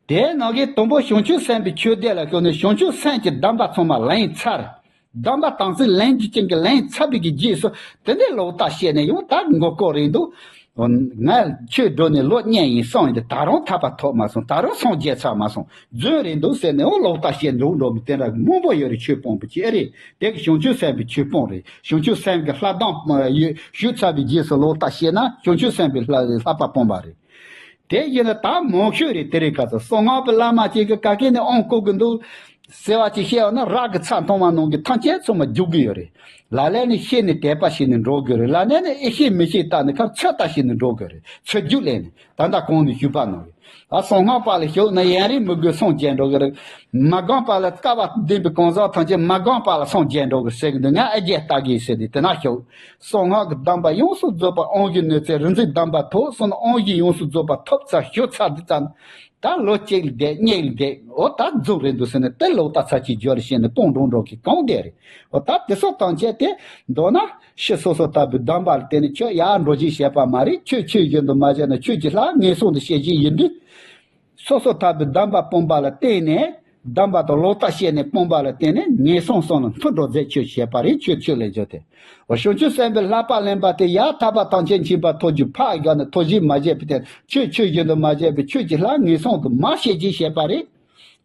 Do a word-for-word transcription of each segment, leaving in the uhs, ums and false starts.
དེའི་ནང་གི་དང་པོ་བྱང་ཆུབ་སེམས་དཔའི་ཆོས་སྡེ་ལ་ཞུགས་ནས་བྱང་ཆུབ་སེམས་ཀྱི་སྡོམ་པ་ཚང་མ་ལེན་ཚར། སྡོམ་པ་དམ་ཚིག་ལེན་རྒྱུ་ཅན་གྱི་ལེན་ཚར་བའི་གི་རྗེས་སུ་དེ་ནས་ལོག་ལྟ་བཤད་ནས་ཡང་ད་མགོ་སྐོར་རེད་འདུག་ང་ཆོས་སྒྲུབ་ནས་ལོ་གཉིས་ཡིན་སོང་ཡིན་ཏེ་ད་རུང་ཐར་པ་ཐོབ་མ་སོང་། ད་རུང་སངས་རྒྱས་ཚར་མ་སོང་། རྫུན་རེད་འདུག་ཟེར་ནས་འོ་ལོག་ལྟ་བཤད་འགྲོ་འགྲོ་མི་དེ་འདྲ་མང་པོ་ཡོད་རེད། ཆོས་སྤོང་པོ་ཅི་ཨེ་རེད། དེ་གི་བྱང་ཆུབ་སེམས་དཔའི་ཆོས་སྤོང་རེད། བྱང་ཆུབ་སེམས་ཀྱི་ལྷ་སྡོམ་ཞུས་ཚར་བའི་རྗེས་སུ་ལོག་ལྟ་བཤད་ན་བྱང་ཆུབ་སེམས་དཔའི་ལྷ་ལྷག་པ་སྤོང་བ་རེད། དེ་ཡིན་ན་ད་མང་ཤོས་རེད། དེ་རིང་ཁ་སང་གསང་སྔགས་པའི་བླ་མ་ཅིག་གིས་ག་གེ་ནས་ཨོང་བསྐོར་གི་འདུག་ཟེར་བ་ཅིག་བཤད་ཡོང་ན་རག་གི་ཚ་མཐོང་བ་ནང་གི་ཐམས་ཅད་ཚང་མ་རྒྱུག་གི་ཡོད་རེད། ལ་ལས་ནི་ཤེས་ནས་དད་པ་བྱས་ནས་འགྲོ་དགོས་རེད། ལ་ལས་ནི་ཨེ་ཤེས་མི་ཤེས་བལྟས་ནས་ཁར་ཚོད་ལྟ་བྱས་ནས་འགྲོ་དགོས་རེད། ཚོད་རྒྱུགས་ལས་ནས་ད་ལྟ་གོང་ནས་ཞུས་པ་ནང་རེད། ཨ་གསང་སྔགས་པ་ལ་ཞུགས་ན་ཡུན་རིང་མི་དགོས་སངས་རྒྱས་འགྲོ་གི་རེད། མ་དགོངས་པ་ལ་སྐལ་བ་ལྡན་པའི་གང་ཟག་ཐམས་ཅད་མ་དགོངས་པ་ལ་སངས་རྒྱས་འགྲོ་གི་ཟེར་གི་འདུག་ང་ཨ་རྒྱས་ལྟ་གི་ཟེར་ནས་དེ་ན་ཞུགས། གསང་སྔགས་ཀྱི་སྡོམ་པ་ཡོངས་སུ་རྫོགས་པ་དབང་བཞི་ནུས་རྩལ་རིག་འཛིན་སྡོམ་པ་ཐོབ་སོང་ན་དབང་བཞི་ཡོངས་སུ་རྫོགས་པ་ཐོབ་ཚར་ཞུ་ཚར་འདི་ཙམ། ད་ལོ་གཅིག་ལ་བསྡད་གཉིས་ལ་བསྡད་འོ་ད་རྫོགས་རེད་འདུག་ཟེར་ནས་དེ་ལོག་ལྟ་ཚར་གཅིག་བརྗོད་ལ་བཤད་ནས་སྤོང་འགྲོ་འགྲོ་གི་གང་བསྡད་རེད། འོ་ད་དེ་སོགས་ཐམས་ཅད་དེ་མདོར་ན་ཕྱི་སོ་སོ་ལྟ་བུའི་སྡོམ་པ་ལ་བརྟེན་ནས་ཁྱོད་ཡར་འགྲོ་ཅིག་བྱེད་པ་མ་རེད། ཁྱོད་ཆོས་བཞིན་དུ་མ་བྱས་ན་ཁྱོད་ཀྱི་ལྷ་ངན་སོང་དུ་སྐྱེ་གི་ཡིན་དུས། སོ་སོ་ལྟ་བུའི་སྡོམ་པ་སྤོང་བ་ལ་བརྟེན་ནས་སྡོམ་པ་དང་ལོག་ལྟ་བཤད་ནས་སྤོང་བ་ལ་བརྟེན་ནས་ངན་སོང་གསུམ་ལ་མཐུ་འགྲོ་མཛད་ཆོས་བྱེད་པ་རེད། ཁྱོད་ཆོས་ལས་བརྗོད་དེ། འོ་བྱང་ཆུབ་སེམས་དཔའི་ལྷག་པ་ལེན་པ་དེ་ཡང་ཐར་པ་ཐམས་ཅད་མཁྱེན་པ་ཐོབ་རྒྱུ་ཕར་དགག་ནས་ཐོབ་བྱས་མ་བྱས་པའི་སྟེང་ཁྱོད་ཆོས་བཞིན་དུ་མ་བྱས་པའི་ཁྱོད་ཀྱི་ལྷ་ངན་སོང་དུ་མ་སྐྱེ་གི་བྱེད་པ་རེད།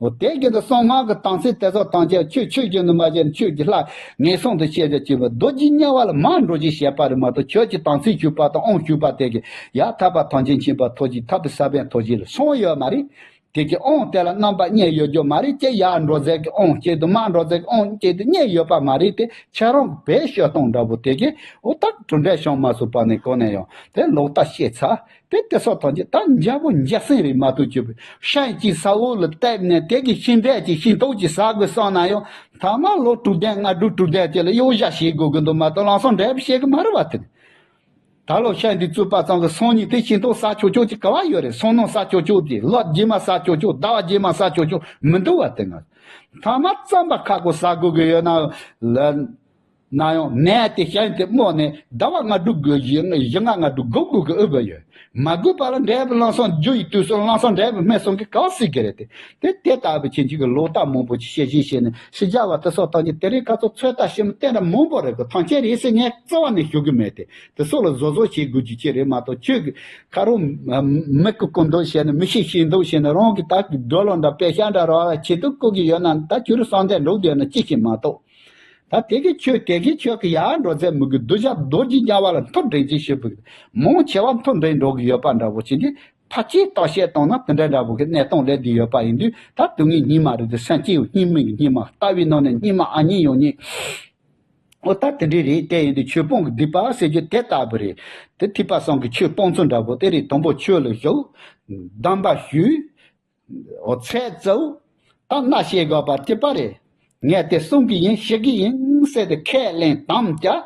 འོ་དེ་གི་ནི་གསང་སྔགས་ཀྱི་དམ་ཚིག་དེ་ཚོ་དང་བཅས་ཁྱོད་ཆོས་བཞིན་དུ་མ་བྱས་ན་ཁྱོད་ཀྱི་ལྷ་ངན་སོང་དུ་སྐྱེ་བྱ་སྐྱེ་བ་རྡོ་རྗེ་དམྱལ་བ་ལ་མར་འགྲོ་ཅིག་བྱེད་པ་རེད་མ་གཏོགས་ཁྱོད་ཀྱི་དམ་ཚིག་ཞུགས་པ་དང་དབང་ཞུགས་པ་དེ་གི་ཡང་ཐར་པ་ཐམས་ཅད་མཁྱེན་པ་ཐོབ་ཅིག་ཐར་པའི་ས་བོན་ཐོབ་ཅིག་ལ་སོང་ཡོད་མ་རེད། དེ་གི་དབང་དེ་ལ་རྣམ་པ་གཉིས་ཡོད་རྒྱུ་མ་རེད། ཅི་ཡར་འགྲོ་ཟེར་གི་དབང་གཅིག་དང་མར་འགྲོ་ཟེར་གི་དབང་གཅིག་དང་གཉིས་ཡོད་པ་མ་རེད་དེ་ཁྱེད་རང་གི་བེད་སྤྱོད་སྟངས་འདྲ་པོ་དེ་གི་འོ་ད་གྲུབ་འབྲས་བྱུང་མ་སོང་བ་ནས་གོ་ནས་ཡང་དེ་ལོག་ལྟ་བཤད་ཚར། དེ་དེ་སོགས་ཐམས་ཅད་ད་འཇའ་པོ་འཇའ་ཟིན་རེད་མ་གཏོགས་ཅི་ཤིང་གཅིག་ས་འོག་ལ་བཏབ་ནས་དེ་གི་ཤིང་འབྲས་ཀྱི་ཤིང་ཏོག་ཅིག་ཟ་དགོས་བསམ་ན་ཡང་ཐ་མ་ལོ་དྲུག་བདུན་ལྔ་དྲུག་དྲུག་བདུན་དེ་ལ་གཡོ་བཞག་བྱེད་དགོས་ཀྱི་འདུག་མ་གཏོགས་ལམ་སང་འབྲས་བུ་སྐྱེ་གི་མ་རེད་བ་དེ། ད་ལོ་ཤིང་འདི་བཙུགས་པ་ཙམ་གྱིས་སང་ཉིན་དེ་ཤིང་ཏོག་ཟ་ཆོག་ཆོག་ཅིག་ག་བ་ཡོད་རེད། སང་ནངས་ཟ་ཆོག་ཆོག་དེ་ལོ་རྗེས་མ་ཟ་ཆོག་ཆོག་ཟླ་བ་རྗེས་མ་ཟ་ཆོག་ཆོག་མི་འདུག་བ་དེ་ང་ཐ་མ་རྩམ་པ་ཁ་ཁོ་ཟ་དགོས་ཀྱི་ཡོད་ན་ལ། ན་ཡང་ནས་དེ་ཤིང་དེ་རྨོ་ནས་ཟླ་བ་ལྔ་དྲུག་དགོས་བཞི་ལྔ་ལྔ་དྲུག་དགོས་དགོས་ཀྱི་ཨུ་བ་ཡོད། མ་དགོས་པ་ལ་འབྲས་བུ་ལམ་སང་རྒྱུ་ཡི་དུས་སུ་ལམ་སང་འབྲས་བུ་སྨིན་སོང་གི་ག་བ་སྲིད་ཀྱི་རེད་དེ། དེ་དེ་ལྟ་བུ་ཁྱེད་ཀྱི་ལོག་ལྟ་མང་པོ་ཅིག་བཤད་བཤད་བཤད་ནས་ཕྱི་རྒྱལ་བ་དེ་སོགས་ཐམས་ཅད་དེ་རིང་ཁ་ཚོ་ཚོད་ལྟ་ཞིམ་བསྟན་ར་མང་པོ་རེད་གི་ཐམས་ཅད་རེད་ཟེར་ངས་རྩ་བ་ནས་ཞུ་གི་མེད་དེ། དེ་སོགས་ལ་བཟོ་བཟོ་བྱེད་དགོས་རྒྱུ་ཅི་རེད་མ་གཏོགས་ཁྱོད་ཀྱི་ཁ་རོག་མི་ཀུ་ཀུ་འདུག་བྱས་ནས་མི་ཤེས་ཤེས་འདུག་བྱས་ནས་རང་གི་ད་གི་སྒྲོ་ལོ་འདྲ་པད་ཤག་འདྲ་རོགས་ལ་ཆེད་དུ་བཀོད་ཀྱི་ཡོད་ན་ད་ཁྱོད་རང་བསམ་གཏན་འགྲོ་བསྡད་ན་ཅི་ཞིག་མ་གཏོགས། ད་དེ་གི་ཆོས་དེ་གི་ཆོས་ཀྱི་ཡར་འགྲོ་ཚད་མི་དགོས་གདུལ་བྱ་རྡོ་རྗེ་དམྱལ་བ་ལ་མཐོ་འདྲེན་ཅིག་བྱེད་དགོས། མང་ཆེ་བ་མཐོ་འདྲེན་འགྲོ་གི་ཡོད་པ་འདྲ་པོ་ཅིག་འདི་ཕལ་ཆེར་བརྟག་དཔྱད་བཏང་ན་དེ་འདྲ་འདྲ་པོ་གི་གནས་སྟངས་སླེབས་བསྡད་ཡོད་པ་ཡིན་དུས་ད་དུས་ངན་སྙིགས་མ་རེད་དེ་སེམས་ཅན་ཡང་སྙིགས་མའི་སྙིགས་མ་ལྟ་བའི་ནང་ནས་སྙིགས་མ་ཨ་ཉིད་ཡོང་ཉིད། ཨོ་ད་དེ་འདྲ་རེད་དེ་ཡིན་དུས་ཆོས་སྤོང་གི་སྡིག་པ་ཟེར་རྒྱུ་དེ་ལྟ་བུ་རེད། དེ་ཐེག་པ་གསུམ་གྱི་ཆོས་སྤོང་ཚུལ་འདྲ་པོ་དེ་རེད། དང་པོ་ཆོས་ལ་ཞུགས། སྡོམ་པ་ཞུས། འོ་ཚད་བཙལ། ད་མནའ་བཤད་དགོས་པ་གཅིག་པ་རེད། ངས་དེ་གསུང་གི་ཡིན་ཞུ་གི་ཡིན་ཟེར་ཏེ་ཁས་ལེན་དམ་བཅའ།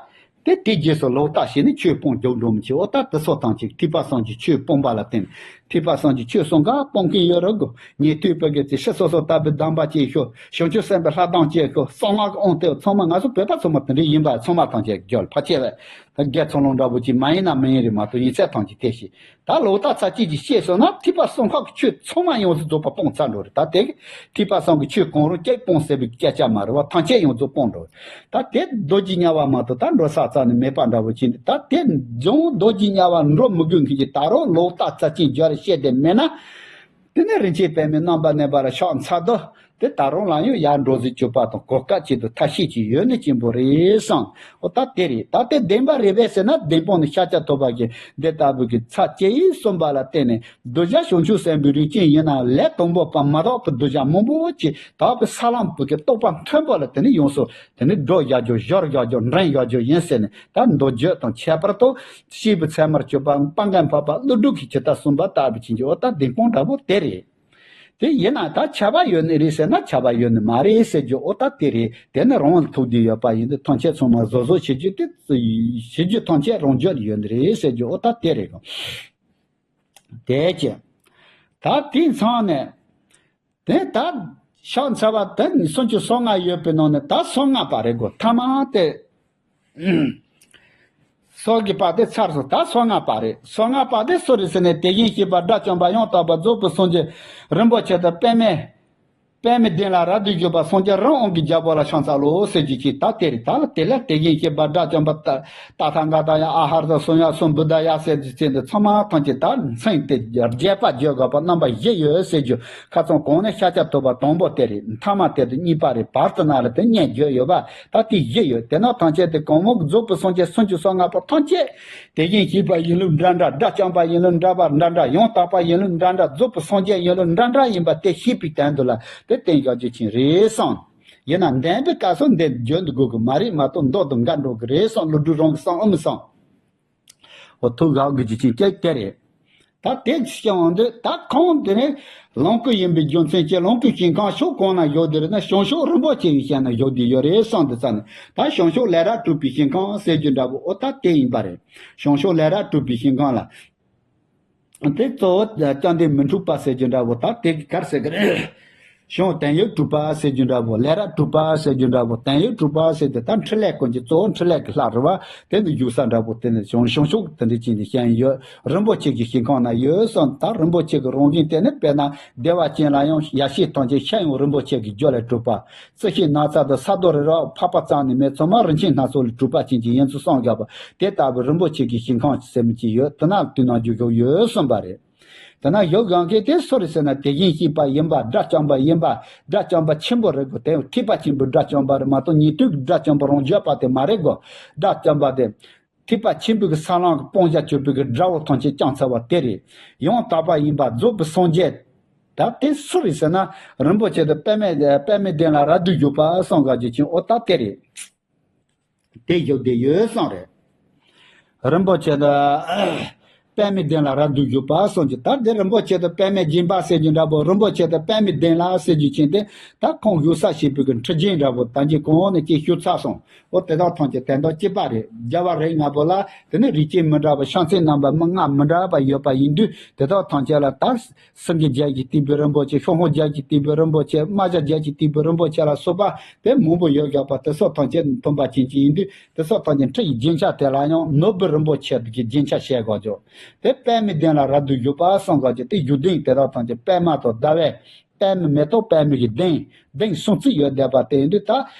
དེ་དེ་རྗེས་སུ་ལོག་ལྟ་བྱས་ནས་ཆོས་སྤོང་རྒྱུགས་འགྲོ་མི་བྱེད། འོ་ད་དེ་སོགས་ཐམས་ཅད་ཐེག་པ་གསུམ་གྱི་ཆོས་སྤོང་བ་ལ་བརྟེན། ཐེག་པ་གསུམ་གྱི་ཆོས་གསུང་ག་སྤོང་གི་ཡོད་རེད་གོ། ཉན་ཐོས་པའི་གི་ཚེ་ཕྱི་སོ་སོ་ལྟ་བུའི་སྡོམ་པ་བཅས་ཤོག་བྱང་ཆུབ་སེམས་དཔའི་ལྷ་སྡོམ་བཅས་ཤོག་གསང་སྔགས་ཀྱི་དབང་དེ་ཚང་མ་ང་ཚོ་བོད་པ་ཚང་མ་དེ་འདྲ་ཡིན་པ་ཚང་མ་ཐམས་ཅད་རྒྱལ་ཕ་ཆེ་བས། ད་རྒྱལ་ཚོགས་ལུང་འདྲ་པོ་ཅིག་མ་ཡིན་ན་མི་ཡིན་རེད་མ་གཏོགས་ཡིན་ཚད་ཐམས་ཅད་དེ་ཤེས། ད་ལོག་ལྟ་ཚར་གཅིག་ཅིག་ཤེས་སོང་ན་ཐེག་པ་གསུམ་ཁག་གི་ཆོས་ཚང་མ་ཡོངས་སུ་རྫོགས་པ་སྤོང་ཚར་འགྲོ་རེད། ད་དེ་གི་ཐེག་པ་གསུམ་གི་ཆོས་གང་རུང་གཅིག་སྤོང་ཟེར་བའི་སྐད་ཆ་མ་རེད་བ། ཐམས་ཅད་ཡོངས་རྫོགས་སྤོང་འགྲོ་རེད། ད་དེ་རྡོ་རྗེ་དམྱལ་བ་མ་གཏོགས་ད་འགྲོ་ས་རྩ་ནས་མེད་པ་འདྲ་བོ་ཅིག་འདུག་ད་དེ་རྫོང་རྡོ་རྗེ་དམྱལ་བ་འགྲོ་མི་དགོས་མཁན་གྱི་ད་རུང་ལོག་ལྟ་ཚར་གཅིག་སྦྱར་བཤད་དེ་མེད་ན། དེ་ནས་རིན་ཆེན་པདྨའི་རྣམ་པར་གནས་པ་ལ་ཕྱག་འཚལ་ཏོ། དེ་ད་རུང་ལ་ཡང་ཡར་འགྲོ་ཟིག་གྱུར་པ་དང་གོ་སྐབས་ཅིག་ཏུ་ཐབས་ཤེས་ཅིག་ཡོད་ནི་ཅན་པོ་རེད་བསམ། ཨོ་ད་དེ་རེད། ད་དེ་བདེན་པ་རེད་པས་ཟེར་ན་བདེན་དཔང་ནི་ཤཱཀྱ་ཐུབ་པ་གིས་འདི་ལྟ་བུ་གི་ཚར་གཅིག་གསུངས་པ་ལ་བརྟེན་ནས་གདུལ་བྱ་བྱང་ཆུབ་སེམས་དཔའི་རིགས་ཅན་ཡིན་ན་ལས་དང་པོ་པ་མ་དག་པའི་གདུལ་བྱ་མང་པོ་ཅིག་དག་པའི་ས་ལམ་བུ་གི་རྟོགས་པ་མཐོན་པོ་ལ་དེ་ནི་ཡོངས་སུ་དེ་ནི་སྒྲོ་བཞག་རྒྱུ་སྦྱོར་བཞག་རྒྱུ་འདྲེན་བཞག་རྒྱུ་ཡིན་ཟེར་ནས་ད་མདོ་རྒྱུད་དང་ཁྱད་པར་དུ་སྐྱེས་བུ་ཚད་མར་གྱུར་པ་སྤང་ག་འཕགས་པ་ཀླུ་སྒྲུབ་ཀྱིས་ཇི་ལྟར་གསུངས་པ་ལྟ་བུ་ཅན་གྱི་ཨོ་ད་བདེན་དཔང་འདྲ་པོ་དེ་རེད། དེ་ཡིན་ན་ད་ཁྱབ་པ་ཡོད་ནི་རེད་ཟེར་ན་ཁྱབ་པ་ཡོད་ནི་མ་རེད་ཟེར་རྒྱུ་ཨོ་ད་དེ་རེད། དེ་ནི་རང་ལ་ཐུག་བསྡད་ཡོད་པ་ཡིན་དུས་ཐམས་ཅད་ཚང་མ་བཟོ་བཟོ་བྱེད་རྒྱུ་དེ་བྱེད་རྒྱུ་ཐམས་ཅད་རང་རྒྱུད་ཡོད་ནི་རེད་ཟེར་རྒྱུ་ཨོ་ད་དེ་རེད་གོ། དེ་ཅི། ད་དེ་མཚམས་ནས་དེ་ད་ཕྱག་འཚལ་བ་དེ་ནི་སུམ་ཅུ་སོ་ལྔ་ཡོད་པའི་ནང་ནས་ད་སོ་ལྔ་པ་རེད་གོ། ཐ་མ་དེ། སོ་དགུ་པ་དེ་ཚར་སོང་། ད་སོ་ལྔ་པ་རེད། སོ་ལྔ་པ་དེ་སུ་རེད་ཟེར་ནས། དེ་བཞིན་གཤེགས་པ་དགྲ་བཅོམ་པ་ཡང་དག་པར་རྫོགས་པའི་སངས་རྒྱས་རིན་པོ་ཆེ་དང་པདྨའི་པདྨའི་གདན་ལ་རབ་ཏུ་བཞུགས་པ་སངས་རྒྱས་རི་དབང་གི་རྒྱལ་པོ་ལ་ཕྱག་འཚལ་ལོ་ཟེར་རྒྱུ་ཅིག་ད་དེ་རེད། ད་ལ་དེ་ལ་དེ་བཞིན་གཤེགས་པ་དགྲ་བཅོམ་པ་ཏ་ཏ་ཐཱ་ག་ཏ་ཡ་ཨ་ཧར་ཏ་སུ་ཡ་སུ་བུདྡྷ་ཡ་ཟེར་རྒྱུ་ཅིག་འདི་ཚང་མ་ཐམས་ཅད་ད་མཚན་དེ་རྒྱས་པ་བརྗོད་དགོས་པ་རྣམ་པ་བཞི་ཡོད་ཟེར་རྒྱུ། ཁ་སང་གོང་ནས་ཤཱཀྱ་ཐུབ་པ་དང་པོ་དེ་རེད། མཐའ་མ་དེ་དང་གཉིས་པ་རེད། བར་དུ་ན་ལ་དེ་སྔོན་བརྗོད་ཡོད་པ། ད་དེ་བཞི་ཡོད། དེ་ན་ཐམས་ཅད་དེ་གང་མོ་རྫོགས་པའི་སངས་རྒྱས་སུམ་ཅུ་སོ་ལྔ་པོ་ཐམས་ཅད་དེ་བཞིན་གཤེགས་པ་ཡིན་ལུགས་འདྲ་འདྲ། དགྲ་བཅོམ་པ་ཡིན་ལུགས་འདྲ་བ་འདྲ་འདྲ། ཡང་དག་པ་ཡིན་ལུགས་འདྲ་འདྲ། རྫོགས་པའི་སངས་རྒྱས་ཡིན་ལུགས་འདྲ་འདྲ་ཡིན་པ་དེ་ཤེས་པའི་དོན་དུ་ལ་དེ་བསྟན་བཞག་རྒྱུ་ཅིག་རེད་གསུངས། ཡིན་ན་འདོན་པའི་སྐབས་སུ་འདི་བརྗོད་འདུག་དགོས་ཀྱི་མ་རེད་མ་གཏོགས་མདོ་དང་འགལ་འགྲོ་གི་རེད་གསུངས། ཀླུ་སྒྲུབ་རང་གིས་གསུངས་ཨེ་མི་གསུངས། འོ་ཐུགས་དགའ་གི་རྒྱུ་ཅིག་ཀྱང་དེ་རེད། ད་དེ་སྐྱོང་འདི་ད་ཁོང་དེ་ནས་ལོངས་སྐུ་ཡིན་པའི་རྒྱུ་མཚན་གྱིས་ལོངས་སྐུའི་ཞིང་ཁམས་ཕྱོགས་གང་ན་བཞུགས་དེ་རེད་ན། བྱང་ཕྱོགས་རིན་པོ་ཆེ་ཡི་ཞལ་ན་བཞུགས་དེ་ཡོད་རེད་གསུངས། དེ་ཙ་ནས་ད་བྱང་ཕྱོགས་ལས་རབ་གྲུབ་པའི་ཞིང་ཁམས་ཟེར་རྒྱུ་འདྲ་པོ། འོ་ད་དེ་ཡིན་པ་རེད། བྱང་ཕྱོགས་ལས་རབ་གྲུབ་པའི་ཞིང་ཁམས་ལ། དེ་གཙོ་བོ་བཅོམ་ལྡན་མི་འཁྲུགས་པ་ཟེར་རྒྱུ་འདྲ་པོ། ད་དེ་གི་གར་ཟེར་གི་རེད། བྱང་དོན་ཡོད་གྲུབ་པ་ཟེར་རྒྱུ་འདྲ་པོ། ལས་རབ་གྲུབ་པ་ཟེར་རྒྱུ་འདྲ་པོ། དོན་ཡོད་གྲུབ་པ་ཟེར་དེ་ད་འཕྲིན་ལས་ཀུན་གྱི་གཙོ་བོ་འཕྲིན་ལས་ཀྱི་ལྷ་རེད་བ། དེ་ནི་བཞུགས་ས་འདྲ་པོ་དེ་ནི་བྱང་བྱང་ཕྱོགས་དེ་འདྲ་ཅིག་ནས་བཤད་ཡོད། རིན་པོ་ཆེ་གི་ཞིང་ཁམས་ན་ཡོད་གསུངས། ད་རིན་པོ་ཆེ་གི་རང་བཞིན་དེ་ནི་དཔེར་ན་བདེ་བ་ཅན་ལ་ཡང་ཡེ་ཤེས་ཐམས་ཅད་ཤེས་ཡོན་རིན་པོ་ཆེ་གི་རྒྱུ་ལས་གྲུབ་པ། རྩི་ཤིང་ནགས་ཚལ་དང་ས་རྡོ་རི་རབ་འཕགས་པ་ཙམ་ནི་མེད། ཚང་མ་རིན་ཆེན་སྣ་ཚོགས་ལས་གྲུབ་པ་ཅན་གྱི་ཡིན་ཚུལ་གསུངས་བཞག་པ། དེ་ལྟ་བུའི་རིན་པོ་ཆེ་གི་ཞིང་ཁམས་ཟེར་མི་ཅིག་ཡོད། དེ་ན་དུས་ནམ་རྒྱུན་བཞུགས་ཡོད་གསུངས་པ་རེད། དེ་ན་བཞུགས་ཡོད་མཁན་དེ་སུ་རེད་ཟེར་ན། དེ་བཞིན་གཤེགས་པ་ཡིན་པ། དགྲ་བཅོམ་པ་ཡིན་པ། དགྲ་བཅོམ་པ་ཆེན་པོ་རེད་གོ། དེ་ཐེག་པ་ཆེན་པོའི་དགྲ་བཅོམ་པ་རེད་མ་གཏོགས་ཉན་ཐོས་ཀྱི་དགྲ་བཅོམ་པ་རང་བརྗོད་པ་དེ་མ་རེད་གོ། དགྲ་བཅོམ་པ་དེ་ཐེག་པ་ཆེན་པོའི་གི་ས་ལམ་གྱི་སྤང་བྱ་གཅོད་པའི་གི་དགྲ་བོ་ཐམས་ཅད་བཅོམ་ཚར་བ་དེ་རེད། ཡང་དག་པ་ཡིན་པ་རྫོགས་པའི་སངས་རྒྱས། ད་དེ་སུ་རེད་ཟེར་ན། རིན་པོ་ཆེ་དང་པདྨའི་པདྨའི་གདན་ལ་རབ་ཏུ་བཞུགས་པ་གསུངས་ག་རྒྱུ་ཅིག་འོ་ད་དེ་རེད། དེ་བཞུགས་བསྡད་ཡོད་གསུངས་རེད། རིན་པོ་ཆེ་དང་པདྨའི་གདན་ལ་རབ་ཏུ་བཞུགས་པ་གསུངས་ཀྱི། ད་དེ་རིན་པོ་ཆེ་དང་པདྨའི་སྦྱིན་པ་ཟེར་རྒྱུ་འདྲ་པོ། རིན་པོ་ཆེ་དང་པདྨའི་གདན་ལ་ཟེར་རྒྱུ་ཅིག་དེ་ད་ཁོང་བཞུགས་ས་ཞེས་པའི་གི་ཁྲི་ཆེན་འདྲ་པོ་ད་གིན་གོང་ནས་ཅིག་ཞུས་ཚར་སོང་། འོ་དེ་དག་ཐམས་ཅད་དོན་དག་གཅིག་པ་རེད། རྒྱལ་བ་རིགས་ལྔ་པོ་ལ་དེ་ནི་རིགས་ཅན་མི་འདྲ་བ་ཕྱག་མཚན་རྣམ་པ་མི་ལྔ་མི་འདྲ་བ་ཡོད་པ་ཡིན་དུས། དེ་དག་ཐམས་ཅད་ལ་ད་སེང་གེ་བརྒྱད་ཀྱིས་བཏེགས་པའི་རིན་པོ་ཆེ། ཤོག་ངོས་བརྒྱད་ཀྱིས་བཏེགས་པའི་རིན་པོ་ཆེ། རྨ་བྱ་བརྒྱད་ཀྱིས་བཏེགས་པའི་རིན་པོ་ཆེ་ལ་སོགས་པ་དེ་མང་པོ་ཡོད་ཀྱང་པ་དེ་སོགས་ཐམས་ཅད་མཐུན་པ་ཅན་གཅིག་ཡིན་དུས། དེ་སོགས་ཐམས་ཅད་ཁྲི་ཡི་རྒྱན་ཆ་དེ་ལ་ཡང་ནོར་བུ་རིན་པོ་ཆེ་གི་རྒྱན་ཆ་བྱས་དགོས་ཀྱང་། དེ་པདྨའི་གདན་ལ་རབ་ཏུ་བཞུགས་པ་གསུངས་ག་རྒྱུ་དེ་བཞུགས་གདན་དེ་དག་ཐམས་ཅད་པདྨ་དང་ཟླ་བའི། པདྨ་མེ་ཏོག་པདྨ་གི་གདན། གདན་གསུང་ཚིག་ཡོད་བསྡད་པ་དེ་ཡིན་དུས། ད་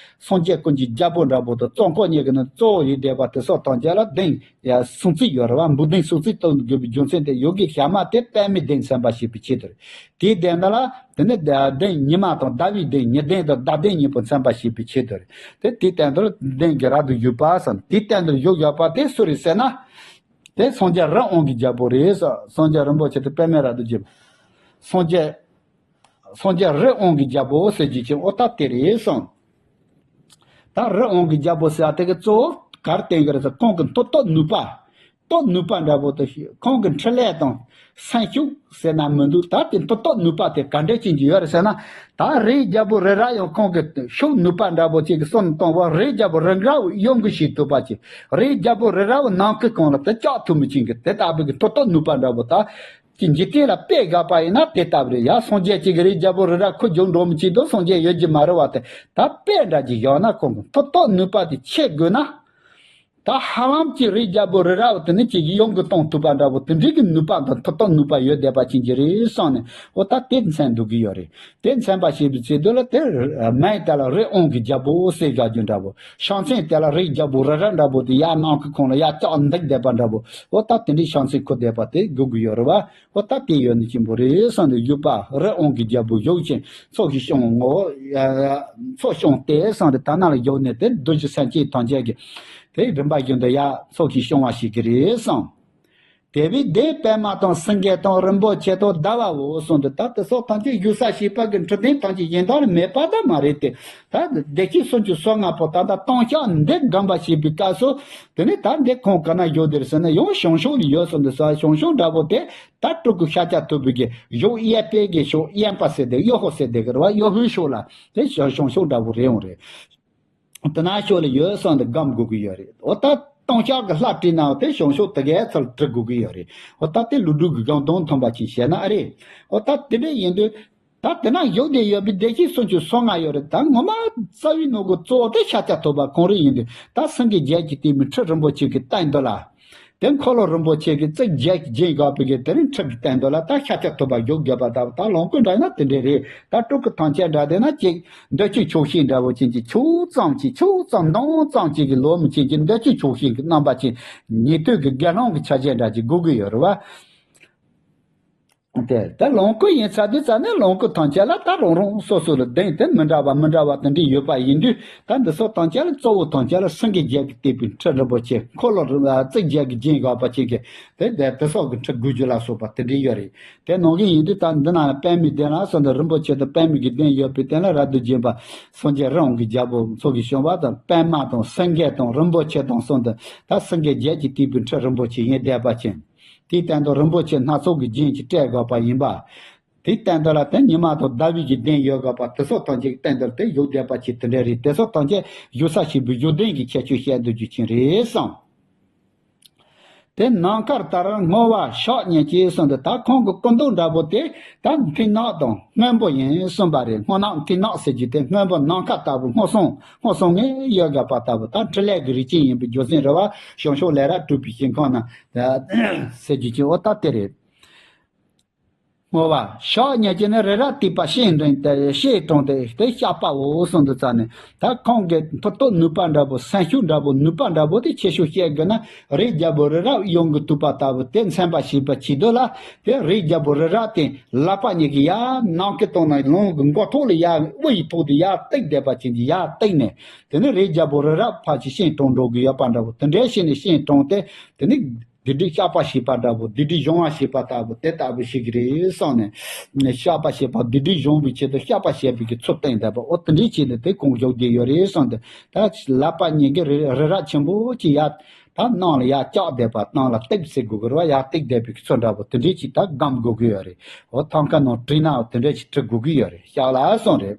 སངས་རྒྱས་ཀུན་གྱི་རྒྱལ་པོ་འདྲ་པོ་དང་གཙོ་འཁོར་གཉིས་ཀྱི་ནང་གཙོ་བོ་ཡིན་བསྡད་པ་དེ་སོགས་ཐམས་ཅད་ལ་གདན་ཡ་གསུང་ཚིག་ཡོད་རེད་བ། འབུམ་གདན་གསུང་ཚིག་གཏོང་དགོས་པའི་རྒྱུ་མཚན་དེ་ཡོད་གི། ཞག་མ་དེ་པདྨའི་གདན་མཚོན་པ་ཞེས་པའི་ཆེད་དུ་རེད། དེའི་གདན་དེ་ལ་དེ་ནི་གདན་ཉི་མ་དང་ཟླ་བའི་གདན། ཉི་གདན་དང་ཟླ་གདན་གཉིས་པོ་མཚོན་པ་ཞེས་པའི་ཆེད་དུ་རེད། དེ་དེའི་སྟེང་དུ་གདན་གྱི་རབ་ཏུ་བཞུགས་པ་བསམ། དེའི་སྟེང་དུ་བཞུགས་ཡོད་པ་དེ་སུ་རེད་ཟེར་ན། དེ་སངས་རྒྱས་རི་དབང་གི་རྒྱལ་པོ་རེད་ཟེར། སངས་རྒྱས་རིན་པོ་ཆེ་དེ་པདྨའི་རབ་ཏུ་བཞུགས། སངས་རྒྱས། སངས་རྒྱས་རི་དབང་གི་རྒྱལ་པོ་ཟེར་རྒྱུ་ཅིག་འོ་ད་དེ་རེད་གསུངས། ད་རི་དབང་གི་རྒྱལ་པོ་ཟེར་བ་དེ་གི་གཙོ་བོ་གར་བསྟན་གི་རེད་ཟེར། ཁོང་གི་མཐུ་སྟོབས་ནུས་པ། སྟོབས་ནུས་པ་འདྲ་པོ་དེ་ཁོང་གི་འཕྲིན་ལས་དང་སེམས་ཤུགས་ཟེར་ན་མི་འདུག་ད་དེ་མཐུ་སྟོབས་ནུས་པ་དེ་ག་འདྲ་ཅན་གྱི་ཡོད་རེད་ཟེར་ན། ད་རིའི་རྒྱལ་པོ་རི་རབ་ཡང་ཁོང་གི་ཤུགས་ནུས་པ་འདྲ་པོ་ཅིག་གི་གསུམ་གཏོང་བ། རིའི་རྒྱལ་པོ་རི་རབ་གཡང་འགུལ་བྱེད་ཐུབ་པ་ཅིག་རིའི་རྒྱལ་པོ་རི་རབ་ནམ་མཁའི་གོང་ལ་དེ་བཅག་ཐུབ་མི་ཅན་གི་དེ་ལྟ་བུ་གི་མཐུ་སྟོབས་ནུས་པ་འདྲ་པོ་ད། ཀྱི་འཇིག་རྟེན་ལ་དཔེ་དགག་པ་ཡིན་ན་དེ་ལྟ་བུ་རེད་ཡ། སངས་རྒྱས་གཅིག་གི་རིའི་རྒྱལ་པོ་རི་རབ་ཁུར་རྒྱུག་འགྲོ་མི་གཅིག་དང་སངས་རྒྱས་ཡོད་རྒྱུ་མ་རེད་བ། དེ་ད་དཔེ་འདྲ་ཅིག་བཞག་ན་ཁོང་གི་མཐུ་སྟོབས་ནུས་པ་དེ་ཆེ་དགོས་ན། ད་ཧ་ལམ་གྱི་རིའི་རྒྱལ་པོ་རི་རབ་དེ་ནི་གཅིག་གིས་གཡང་གི་གཏོང་ཐུབ་པ་འདྲ་པོ་དེ་འདྲའི་གི་ནུས་པ་དང་མཐུ་སྟོབས་ནུས་པ་ཡོད་བསྡད་པ་ཅན་གྱི་རེད་བསམ་ནས། འོ་ད་དེ་མཚོན་འདུག་གི་ཡོད་རེད། དེ་མཚོན་པ་ཞེས་པའི་ཚེ་དུས་ལ་དེ་མིང་དེ་ལ་རི་དབང་གི་རྒྱལ་པོ་ཟེར་བཞག་རྒྱུ་འདྲ་པོ། ཕྱག་མཚན་དེ་ལ་རིའི་རྒྱལ་པོ་རི་རབ་འདྲ་པོ་དེ་ཡར་ནམ་མཁའི་ཁོང་ལ་ཡར་བཅག་འདེགས་བསྡད་པ་འདྲ་པོ། འོ་ད་དེ་འདྲའི་ཕྱག་མཚན་འཁུར་བསྡད་པ་དེ་དགོས་ཀྱི་ཡོད་རེད་བ། འོ་ད་དེ་ཡོད་ནི་ཆེན་པོ་རེད་བསམ་ནས། བཞུགས་པ་རི་དབང་གི་རྒྱལ་པོ་བཞུགས་ཤིང་ཚོགས་ཀྱིས་བསྐྱངས་ངོ་། ཚོགས་བསྐྱངས་ཏེ་བསམ་སྟེ་ད་ན་ལ་བཞུགས་ནས་དེ་འདུ་བྱེད་སེམས་ཅན་ཐམས་ཅད་ཀྱི་དེ་རིམ་པ་བཞིན་དུ་ཡར་ཚོགས་ཀྱིས་བསྐྱང་བ་ཞིག་གི་རེད་བསམ། དེ་བས་དེ་པདྨ་དང་སེང་གེ་དང་རིན་པོ་ཆེ་དང་ཟླ་བའོ་གསུངས་ཏེ། ད་དེ་སོགས་ཐམས་ཅད་བཞུགས་ས་བྱེད་པ་གི་འཕྲོད་བསྟེན་ཐམས་ཅད་གཞན་དག་ལ་མེད་པ་ད་མ་རེད་དེ། ད་བདེ་སྐྱིད་སུམ་ཅུ་སོ་ལྔ་པོ་ད་ལྟ་སྟོང་ཤག་འདི་སྒོམ་པ་བྱེད་པའི་སྐབས་སུ། དེ་ནས་ད་འདི་ཁོང་ག་ན་ཡོད་དེར་ཟེར་ན་ཡང་བྱང་ཕྱོགས་ལ་ཡོད་གསུངས་ཏེ། ས་བྱང་ཕྱོགས་འདྲ་པོ་དེ་ད་སྤྲུལ་སྐུ་ཤཱཀྱ་ཐུབ་པའི་གི་གཡོག་གཡས་པའི་གི་ཕྱོགས་གཡོན་པ་ཟེར་དེ་གཡོག་ཕོ་ཟེར་དེ་གི་རེད་བ། གཡོག་ཕོའི་ཕྱོགས་ལ་དེ་བྱང་ཕྱོགས་འདྲ་པོ་རེད་འོང་རེད། དེ་ན་ཕྱོགས་ལ་ཡོད་གསུངས་ཏེ་སྒོམ་དགོས་ཀྱི་ཡོད་རེད། འོ་ད་སྟོང་ཤག་གི་ལྷ་བྲིས་ནའང་དེ་བྱང་ཕྱོགས་དེ་གའི་ཚུལ་བྲི་དགོས་ཀྱི་ཡོད་རེད། འོ་ད་དེ་ཀླུ་སྒྲུབ་ཀྱི་སྒོམ་དང་མཐུན་པ་ཅིག་བྱས་ན་ཨ་རེད། འོ་ད་དེ་འདྲ་ཡིན་དུས། ད་དེ་ན་བཞུགས་བསྡད་ཡོད་པའི་བདེ་གཤེགས་སུམ་ཅུ་སོ་ལྔ་ཡོད་རེད། ད་ངོ་མ་རྩ་བའི་ནང་གི་གཙོ་བོ་དེ་ཤཱཀྱ་ཐུབ་པ་ཁོང་རང་ཡིན་དུས། ད་སེང་གེ་བརྒྱད་ཀྱིས་བཏེགས་པའི་ཁྲི་རིན་པོ་ཆེ་གི་སྟེང་དུ་ལ། དེ་འཁོར་ལོ་རིན་པོ་ཆེ་གི་རྩིག་བརྒྱད་ཀྱིས་བརྒྱན་བཞག་པའི་གི་དེ་རིང་ཁྲི་གི་སྟེང་དུ་ལ་ད་ཤཱཀྱ་ཐུབ་པ་བཞུགས་དགོས་པ་ལྟ་བུ། ད་ལོངས་སྐུ་འདྲ་ན་དེ་འདྲས་རེད། ད་སྤྲུལ་སྐུ་ཐམས་ཅད་འདྲ་དེ་ན་ཅིག་འདོད་ཆེན་ཆོག་ཤེས་འདྲ་བོ་ཅན་གྱི་ཆོག་ཙམ་གྱི་ཆོག་ཙམ་འདང་ཙམ་ཅིག་གི་ལོ་མི་ཅན་གྱི་འདོད་ཆེན་ཆོག་ཤེས་ཀྱི་རྣམ་པ་ཅན། ཉན་ཐོས་ཀྱི་དགེ་སློང་གི་ཆ་བྱད་འདྲ་ཅིག་དགོས་ཀྱི་ཡོད་རེད་བ། དེ་ད་ལོངས་སྐུ་ཡིན་ཚར་དུས་ཙ་ནས་ལོངས་སྐུ་ཐམས་ཅད་ལ་ད་རང་རང་སོ་སོ་ལ་གདེང་དེ་མི་འདྲ་བ་མི་འདྲ་བ་དེ་འདྲས་ཡོད་པ་ཡིན་དུས། ད་འདི་ཚོ་ཐམས་ཅད་ལ་གཙོ་བོ་ཐམས་ཅད་ལ་སེང་གེ་བརྒྱད་ཀྱིས་བཏེགས་པའི་ཁྲི་རིན་པོ་ཆེ། འཁོར་ལོ་རྩིག་བརྒྱད་ཀྱིས་བརྒྱན་བཞག་པ་ཅན་གྱི་དེ་དེ་དེ་སོགས་ཀྱི་ཁྲི་དགུ་བཅུ་ལ་སོགས་པ་དེ་འདྲས་ཡོད་རེད། དེ་ནང་བཞིན་ཡིན་དུས་ད་འདི་ན་པདྨའི་གདན་ལ་སོགས་འདི་རིན་པོ་ཆེ་དང་པདྨའི་གི་གདན་ཡོད་པའི་སྟེང་ལ་རབ་ཏུ་བརྒྱན་པ་སངས་རྒྱས་རི་བོང་གི་རྒྱལ་པོ་མཚོ་གི་བྱུང་བ་དང་། པདྨ་དང་སེང་གེ་དང་རིན་པོ་ཆེ་དང་གསུམ་དུ་ད་སེང་གེ་བརྒྱད་ཀྱིས་བཏེགས་པའི་ཁྲི་རིན་པོ་ཆེ་ཡིན་བསྡད་པ་ཅན། དེའི་སྟེང་དུ་རིན་པོ་ཆེ་སྣ་ཚོགས་ཀྱི་རྒྱན་གྱིས་སྤྲས་དགོས་པ་ཡིན་པ། དེའི་སྟེང་དུ་ལ་དེ་ཉི་མ་དང་ཟླ་བའི་གི་གདན་ཡོད་དགོས་པ། དེ་སོགས་ཐམས་ཅད་ཀྱི་སྟེང་དུ་དེ་བཞུགས་བསྡད་པ་ཅིག་དེ་འདྲ་རེད། དེ་སོགས་ཐམས་ཅད་བཞུགས་ས་ཞིག་པའི་བཞུགས་གདན་གྱི་ཁྱད་ཆོས་བཤད་སྡོད་རྒྱུ་ཅན་རེད་བསམ། དེ་ནམ་མཁར་ལྟར་བསྔོ་བ་ཕྱག་གཉིས་ཀྱིས་གསུངས་འདུག་ད་ཁོང་གི་སྐུ་མདོག་འདྲ་པོ་དེ་ད་མཐིང་ནག་དང་སྔོན་པོ་ཡིན་གསུངས་པ་རེད། སྔོ་ནག་མཐིང་ནག་ཟེར་རྒྱུ་དེ་སྔོན་པོ་ནམ་མཁའ་ལྟ་བུ་སྔོ་སངས་སྔོ་སངས་ངེ་ཡོད་དགོས་པ་ལྟ་བུ། ད་འཕྲིན་ལས་ཀྱི་རིགས་ཅན་ཡིན་པའི་རྒྱུ་མཚན་རེད་བ། བྱང་ཕྱོགས་ལས་རབ་སྤྲུལ་པའི་ཞིང་ཁམས་ན་ཟེར་རྒྱུ་ཅན། འོ་ད་དེ་རེད། བསྔོ་བ་ཕྱག་གཉིས་ཀྱིས་ནི་རི་རབ་བཏེགས་པ་ཤིང་དྲུང་སྟེ། ཤིང་དྲུང་སྟེ་དེ་བཤགས་པའོ་གསུངས་འདུག་ཙ་ནས། ད་ཁོང་གི་མཐུ་སྟོབས་ནུས་པ་འདྲ་པོ། སེམས་ཤུགས་འདྲ་པོ། ནུས་པ་འདྲ་པོ་དེ་ཆེ་ཤོས་བཤད་དགོས་ན། རིའི་རྒྱལ་པོ་རི་རབ་ཡོངས་ཀྱི་གཏུགས་པ་ལྟ་བུ་དེ་མཚོན་པ་བྱེད་པའི་ཆེད་དུ་ལ། དེ་རིའི་རྒྱལ་པོ་རི་རབ་དེ་ལག་པ་གཉིས་ཀྱིས་ཡར་ནམ་མཁའི་སྟེང་ན་ལུང་གི་མགོ་ཐོག་ལ་ཡར་དབུ་ཡི་ཐོག་ཏུ་ཡར་བཏེགས་བསྡད་པ་ཅན་གྱི་ཡར་བཏེགས་ནས། དེ་ནས་རིའི་རྒྱལ་པོ་རི་རབ་ཕར་ཕྱིན་ཤིང་དྲུང་འགྲོ་གི་ཡོད་པ་འདྲ་པོ། དེ་འདྲའི་ཤིང་ནས་ཤིང་དྲུང་སྟེ་དེ་ནས། སྡིག་སྒྲིབ་བཤགས་པ་བྱེད་པ་འདྲ་པོ། སྡིག་སྒྲིབ་སྦྱོང་བ་བྱེད་པ་ལྟ་བུ་དེ་ལྟ་བུ་ཞིག་རེད་བསམ་ནས། བཤགས་པ་བྱེད་པ། སྡིག་སྒྲིབ་སྦྱོང་བའི་ཆེད་དུ་བཤགས་པ་བྱེད་པའི་གི་ཚུལ་བསྟན་བསྡད་པ། འོ་དེ་འདྲའི་ཆེད་དུ་དེ་ཁོང་བཞུགས་བསྡད་ཡོད་རེད་བསམ་སྟེ། ད་ལག་པ་གཉིས་ཀྱིས་རི་རི་རབ་ཆེན་པོ་ཅིག་ཡར་ད་གནམ་ལ་ཡར་བཀྱགས་བསྡད་པ། གནམ་ལ་བཏེགས་ཟེར་དགོས་ཀྱི་རེད་བ། ཡར་བཏེགས་བསྡད་པའི་གི་ཚུལ་འདྲ་པོ་དེ་འདྲའི་ཅིག་ད་སྒོམ་དགོས་ཀྱི་ཡོད་རེད། འོ་ཐང་ཀ་ནང་བྲིས་ན་དེ་འདྲའི་ཅིག་བྲི་དགོས་ཀྱི་ཡོད་རེད། བཤགས་ལ་གསུངས་རེད།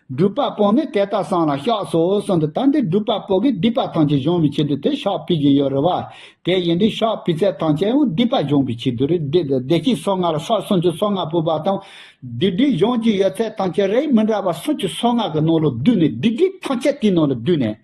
སྒྲུབ་པ་པོ་ནི་དེ་ལྟར་བསམ་ལ་བཤགས་སོ་གསུངས་ཏེ། ད་འདི་སྒྲུབ་པ་པོ་གིས་སྡིག་པ་ཐམས་ཅད་སྦྱོང་བའི་ཆེད་དུ་དེ་ཕྱག་ཕུལ་གྱི་ཡོད་རེད་བ། དེ་ཡིན་དུས་ཕྱག་ཕུལ་ཚད་ཐམས་ཅད་འོ་སྡིག་པ་སྦྱོང་བའི་ཆེད་དུ་རེད། བདེ་བདེ་གཤེགས་སོ་ལྔ་ལ་ཕྱག་སུམ་ཅུ་སོ་ལྔ་ཕུལ་བ་དང་། སྡིག་སྒྲིབ་སྦྱོང་རྒྱུ་ཡོད་ཚད་ཐམས་ཅད་རིགས་མི་འདྲ་བ་སུམ་ཅུ་སོ་ལྔ་གི་ནང་ལ་བསྡུས་ནས། སྡིག་སྒྲིབ་ཐམས་ཅད་དེའི་ནང་ལ་བསྡུས་ནས།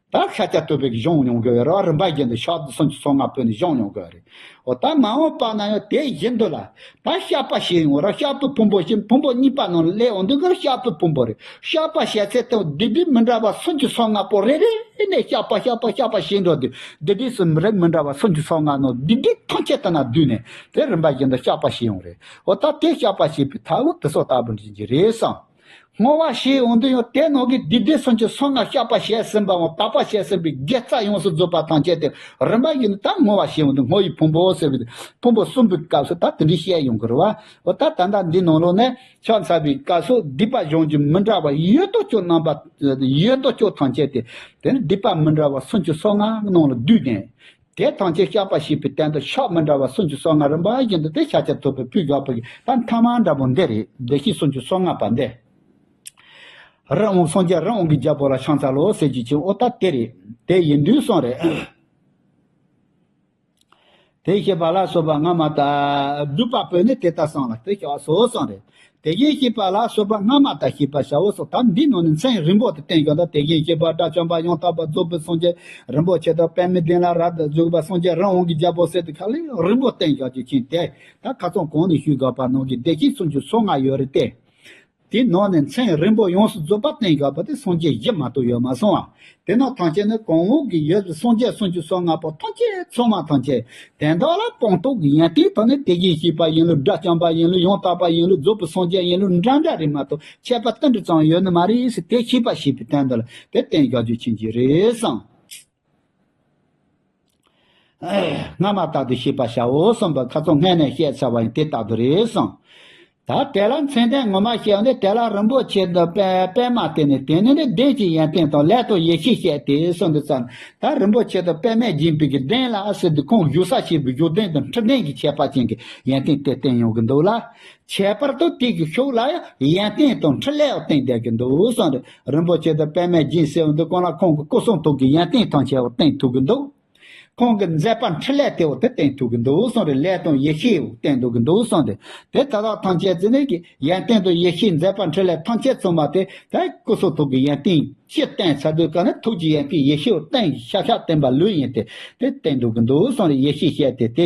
ད་ཤཱཀྱ་ཐུབ་པས་སྦྱོང་མྱོང་གི་ཡོད་རེད་བ། རིམ་པ་བཞིན་དུ་ཕྱག་སུམ་ཅུ་སོ་ལྔ་ཕུལ་ནས་སྦྱོང་མྱོང་གི་ཡོད་རེད། འོ་ད་མ་འོངས་པ་ན་ཡང་དེ་བཞིན་དུ་ལ། ད་བཤགས་པ་བྱེད་ཡོང་ར། བཤགས་པའི་ཕུང་པོ་ཞིག་ཕུང་པོ་གཉིས་པ་ནང་ལ་སླེབས་འོང་དུས་ཀར་བཤགས་པའི་ཕུང་པོ་རེད། བཤགས་པ་བྱས་ཚད་དང་སྡིག་སྒྲིབ་མི་འདྲ་བ་སུམ་ཅུ་སོ་ལྔ་པོ་རེ་རེ་ནས་བཤགས་པ་བཤགས་པ་བཤགས་པ་བྱེད་འགྲོ་དུས། སྡིག་སྒྲིབ་སུ་མི་རིགས་མི་འདྲ་བ་སུམ་ཅུ་སོ་ལྔ་ནང་སྡིག་སྒྲིབ་ཐམས་ཅད་དེ་ན་བསྡུས་ནས་དེ་རིམ་པ་བཞིན་དུ་བཤགས་པ་བྱེད་ཡོང་རེད། འོ་ད་དེ་བཤགས་པ་བྱེད་པའི་ཐབས་ལམ་དེ་སོགས་ལྟ་བུ་འདྲ་ཅིག་རེད་བསམ། བསྔོ་བ་བྱེད་འོང་དུས་ཡང་དེ་ནང་གི་སྡིག་སྒྲིབ་སུམ་ཅུ་སོ་ལྔ་བཤགས་པ་བྱས་ཟིན་པའམ་དག་པ་བྱས་ཟིན་པའི་དགེ་རྩ་ཡོངས་སུ་རྫོགས་པ་ཐམས་ཅད་དེ་རིམ་པ་བཞིན་དུ་ད་བསྔོ་བ་བྱེད་འོང་དུས། བསྔོ་བའི་ཕུང་པོ་ཟེར་བའི་ཕུང་པོ་གསུམ་པའི་སྐབས་སུ་ད་དེ་འདྲའི་བཤད་ཡོང་གི་རེད་བ། འོ་ད་ད་ལྟ་འདི་ནང་ལོགས་ནས་ཕྱག་འཚལ་བའི་སྐབས་སུ་སྡིག་པ་སྦྱོང་རྒྱུ་མི་འདྲ་བ་ཡོད་དོ་ཅོག་རྣམ་པ་ཡོད་དོ་ཅོག་ཐམས་ཅད་དེ། དེ་ནི་སྡིག་པ་མི་འདྲ་བ་སུམ་ཅུ་སོ་ལྔ་ནང་ལ་བསྡུས་ནས། དེ་ཐམས་ཅད་བཤགས་པ་བྱེད་པའི་སྟེང་དུ་ཕྱག་མི་འདྲ་བ་སུམ་ཅུ་སོ་ལྔ་རིམ་པ་བཞིན་དུ་དེ་ཤཱཀྱ་ཐུབ་པས་ཕུལ་དགོས་པ་གི་ད་མཐའ་མ་འདྲ་པོ་འདི་རེད། བདེ་གཤེགས་སུམ་ཅུ་སོ་ལྔ་པ་འདི། རི་བོང་སངས་རྒྱས་རི་བོང་གི་རྒྱལ་པོ་ལ་ཕྱག་འཚལ་ལོ་ཟེར་རྒྱུ་ཅན། འོ་ད་དེ་རེད། དེ་ཡིན་དུས་སོང་རེད། དེ་བཤད་པ་ལ་སོགས་པ་སྔ་མ་དང་། སྒྲུབ་པ་པོས་ནི་དེ་ལྟར་བསམ་ལ་དེ་བཤགས་སོ་གསུངས་རེད། དེ་བཞིན་གཤེགས་པ་ལ་སོགས་པ་སྔ་མ་དང་ཤེས་པར་བྱའོ་གསུངས། ད་འདི་ནང་ནས་མཚན་རིང་པོ་དེ་བསྟན་ཡོད། ད་དེ་བཞིན་གཤེགས་པ་དགྲ་བཅོམ་པ་ཡང་དག་པར་རྫོགས་པའི་སངས་རྒྱས་རིན་པོ་ཆེ་དང་། པདྨའི་གདན་ལ་རབ་ཏུ་བཞུགས་པ་སངས་རྒྱས་རི་བོང་གི་རྒྱལ་པོ་ཟེར་དེ་ཁ་ལས་རིང་པོ་བསྟན་བཞག་རྒྱུ་ཅན་དེ། ད་ཁ་སང་གོང་ནས་ཞུས་དགོས་པ་ནང་གི་བདེ་གཤེགས་སུམ་ཅུ་སོ་ལྔ་ཡོད་རེད་དེ། དེའི་ནང་ནས་མཚན་རིང་པོ་ཡོངས་སུ་རྫོགས་པ་བསྟན་བཞག་པ་དེ་སངས་རྒྱས་བཞི་མ་གཏོགས་ཡོད་མ་སོང་བ། དེ་ནང་ཐམས་ཅད་ནི་གོང་འོག་གི་ཡོད་པའི་སངས་རྒྱས་སུམ་ཅུ་སོ་ལྔ་པོ་ཐམས་ཅད་ཚང་མ་ཐམས་ཅད་དོན་དག་ལ་སྤངས་རྟོགས་ཀྱི་ཡོན་ཏན་དང་ནི་དེ་བཞིན་གཤེགས་པ་ཡིན་ལུགས། དགྲ་བཅོམ་པ་ཡིན་ལུགས། ཡང་དག་པ་ཡིན་ལུགས། རྫོགས་པའི་སངས་རྒྱས་ཡིན་ལུགས་འདྲ་འདྲ་རེད་མ་གཏོགས་ཁྱད་པར་ཏིལ་འབྲུ་ཙམ་ཡོད་ནི་མ་རེད་ཟེར་དེ་ཤེས་པ་ཞེས་པའི་དོན་དུ་ལ་དེ་བསྟན་བཞག་རྒྱུ་ཅན་གྱི་རེད་བསམ། སྔ་མ་ལྟར་དུ་ཤེས་པར་བྱའོ་གསུངས་པ་ཁ་སང་སྔས་ནས་བཤད་ཚར་བ་ཡིན། དེ་ལྟར་དུ་རེད་གསུངས། ད་དེ་ལ་མཚན་ལྡན་ངོ་མ་བཤད་ནས། དེ་ལ་རིན་པོ་ཆེ་དང་པད་པདྨ་བརྟེན་ནས། དེ་ནི་ནི་གདན་གྱི་ཡོན་ཏན་དང་ལས་དང་ཡེ་ཤེས་བཤད་དེ་གསུངས་འདུག་ཙང་། ད་རིན་པོ་ཆེ་དང་པདྨས་བརྒྱན་པའི་གི་གདན་ལ་ཟེར་དུས་ཁོང་བཞུགས་ས་བྱས་པའི་བཞུགས་གདན་དང་ཁྲི་གདན་གྱི་ཁྱད་པར་ཅན་གྱི་ཡོན་ཏན་དེ་བསྟན་ཡོང་གི་འདུག་ལ། ཁྱད་པར་དུ་དེ་གི་ཤུགས་ལ་ཡང་ཡོན་ཏན་དང་འཕྲིན་ལས་བསྟན་བསྡད་ཀྱི་འདུག་གསུངས་རེད། རིན་པོ་ཆེ་དང་པདྨས་བརྒྱན་ཟེར་འདུག་གོང་ལ་ཁོང་གི་སྐུ་གསུང་ཐུགས་ཀྱི་ཡོན་ཏན་ཐམས་ཅད་བསྟན་ཐུབ་ཀྱི་འདུག་ཁོང་གི་མཛད་པ་འཕྲིན་ལས་དེ་འོ་དེ་བསྟན་ཐུབ་ཀྱི་འདུག་གསུངས་རེད། ལས་དང་ཡེ་ཤེས་འོ་བསྟན་འདུག་གི་འདུག་གསུངས་ཏེ། དེ་ད་དག་ཐམས་ཅད་ཚེ་ནས་ཀྱི་ཡོན་ཏན་དང་ཡེ་ཤེས་མཛད་པ་འཕྲིན་ལས་ཐམས་ཅད་ཚང་མ་དེ་ད་སྐུ་གསུང་ཐུགས་ཀྱི་ཡོན་ཏན་སྤྱི་བསྟན་ཚར་དུས་ག་ནས་ཐུགས་ཀྱི་ཡོན་ཏན་ཡེ་ཤེས་འོ་བསྟན་ཤ་ཤ་བསྟན་པ་ལུས་ཡིན་ཏེ། དེ་བསྟན་འདུག་གི་འདུག་གསུངས་རེད། ཡེ་ཤེས་བཤད་དེ་དེ་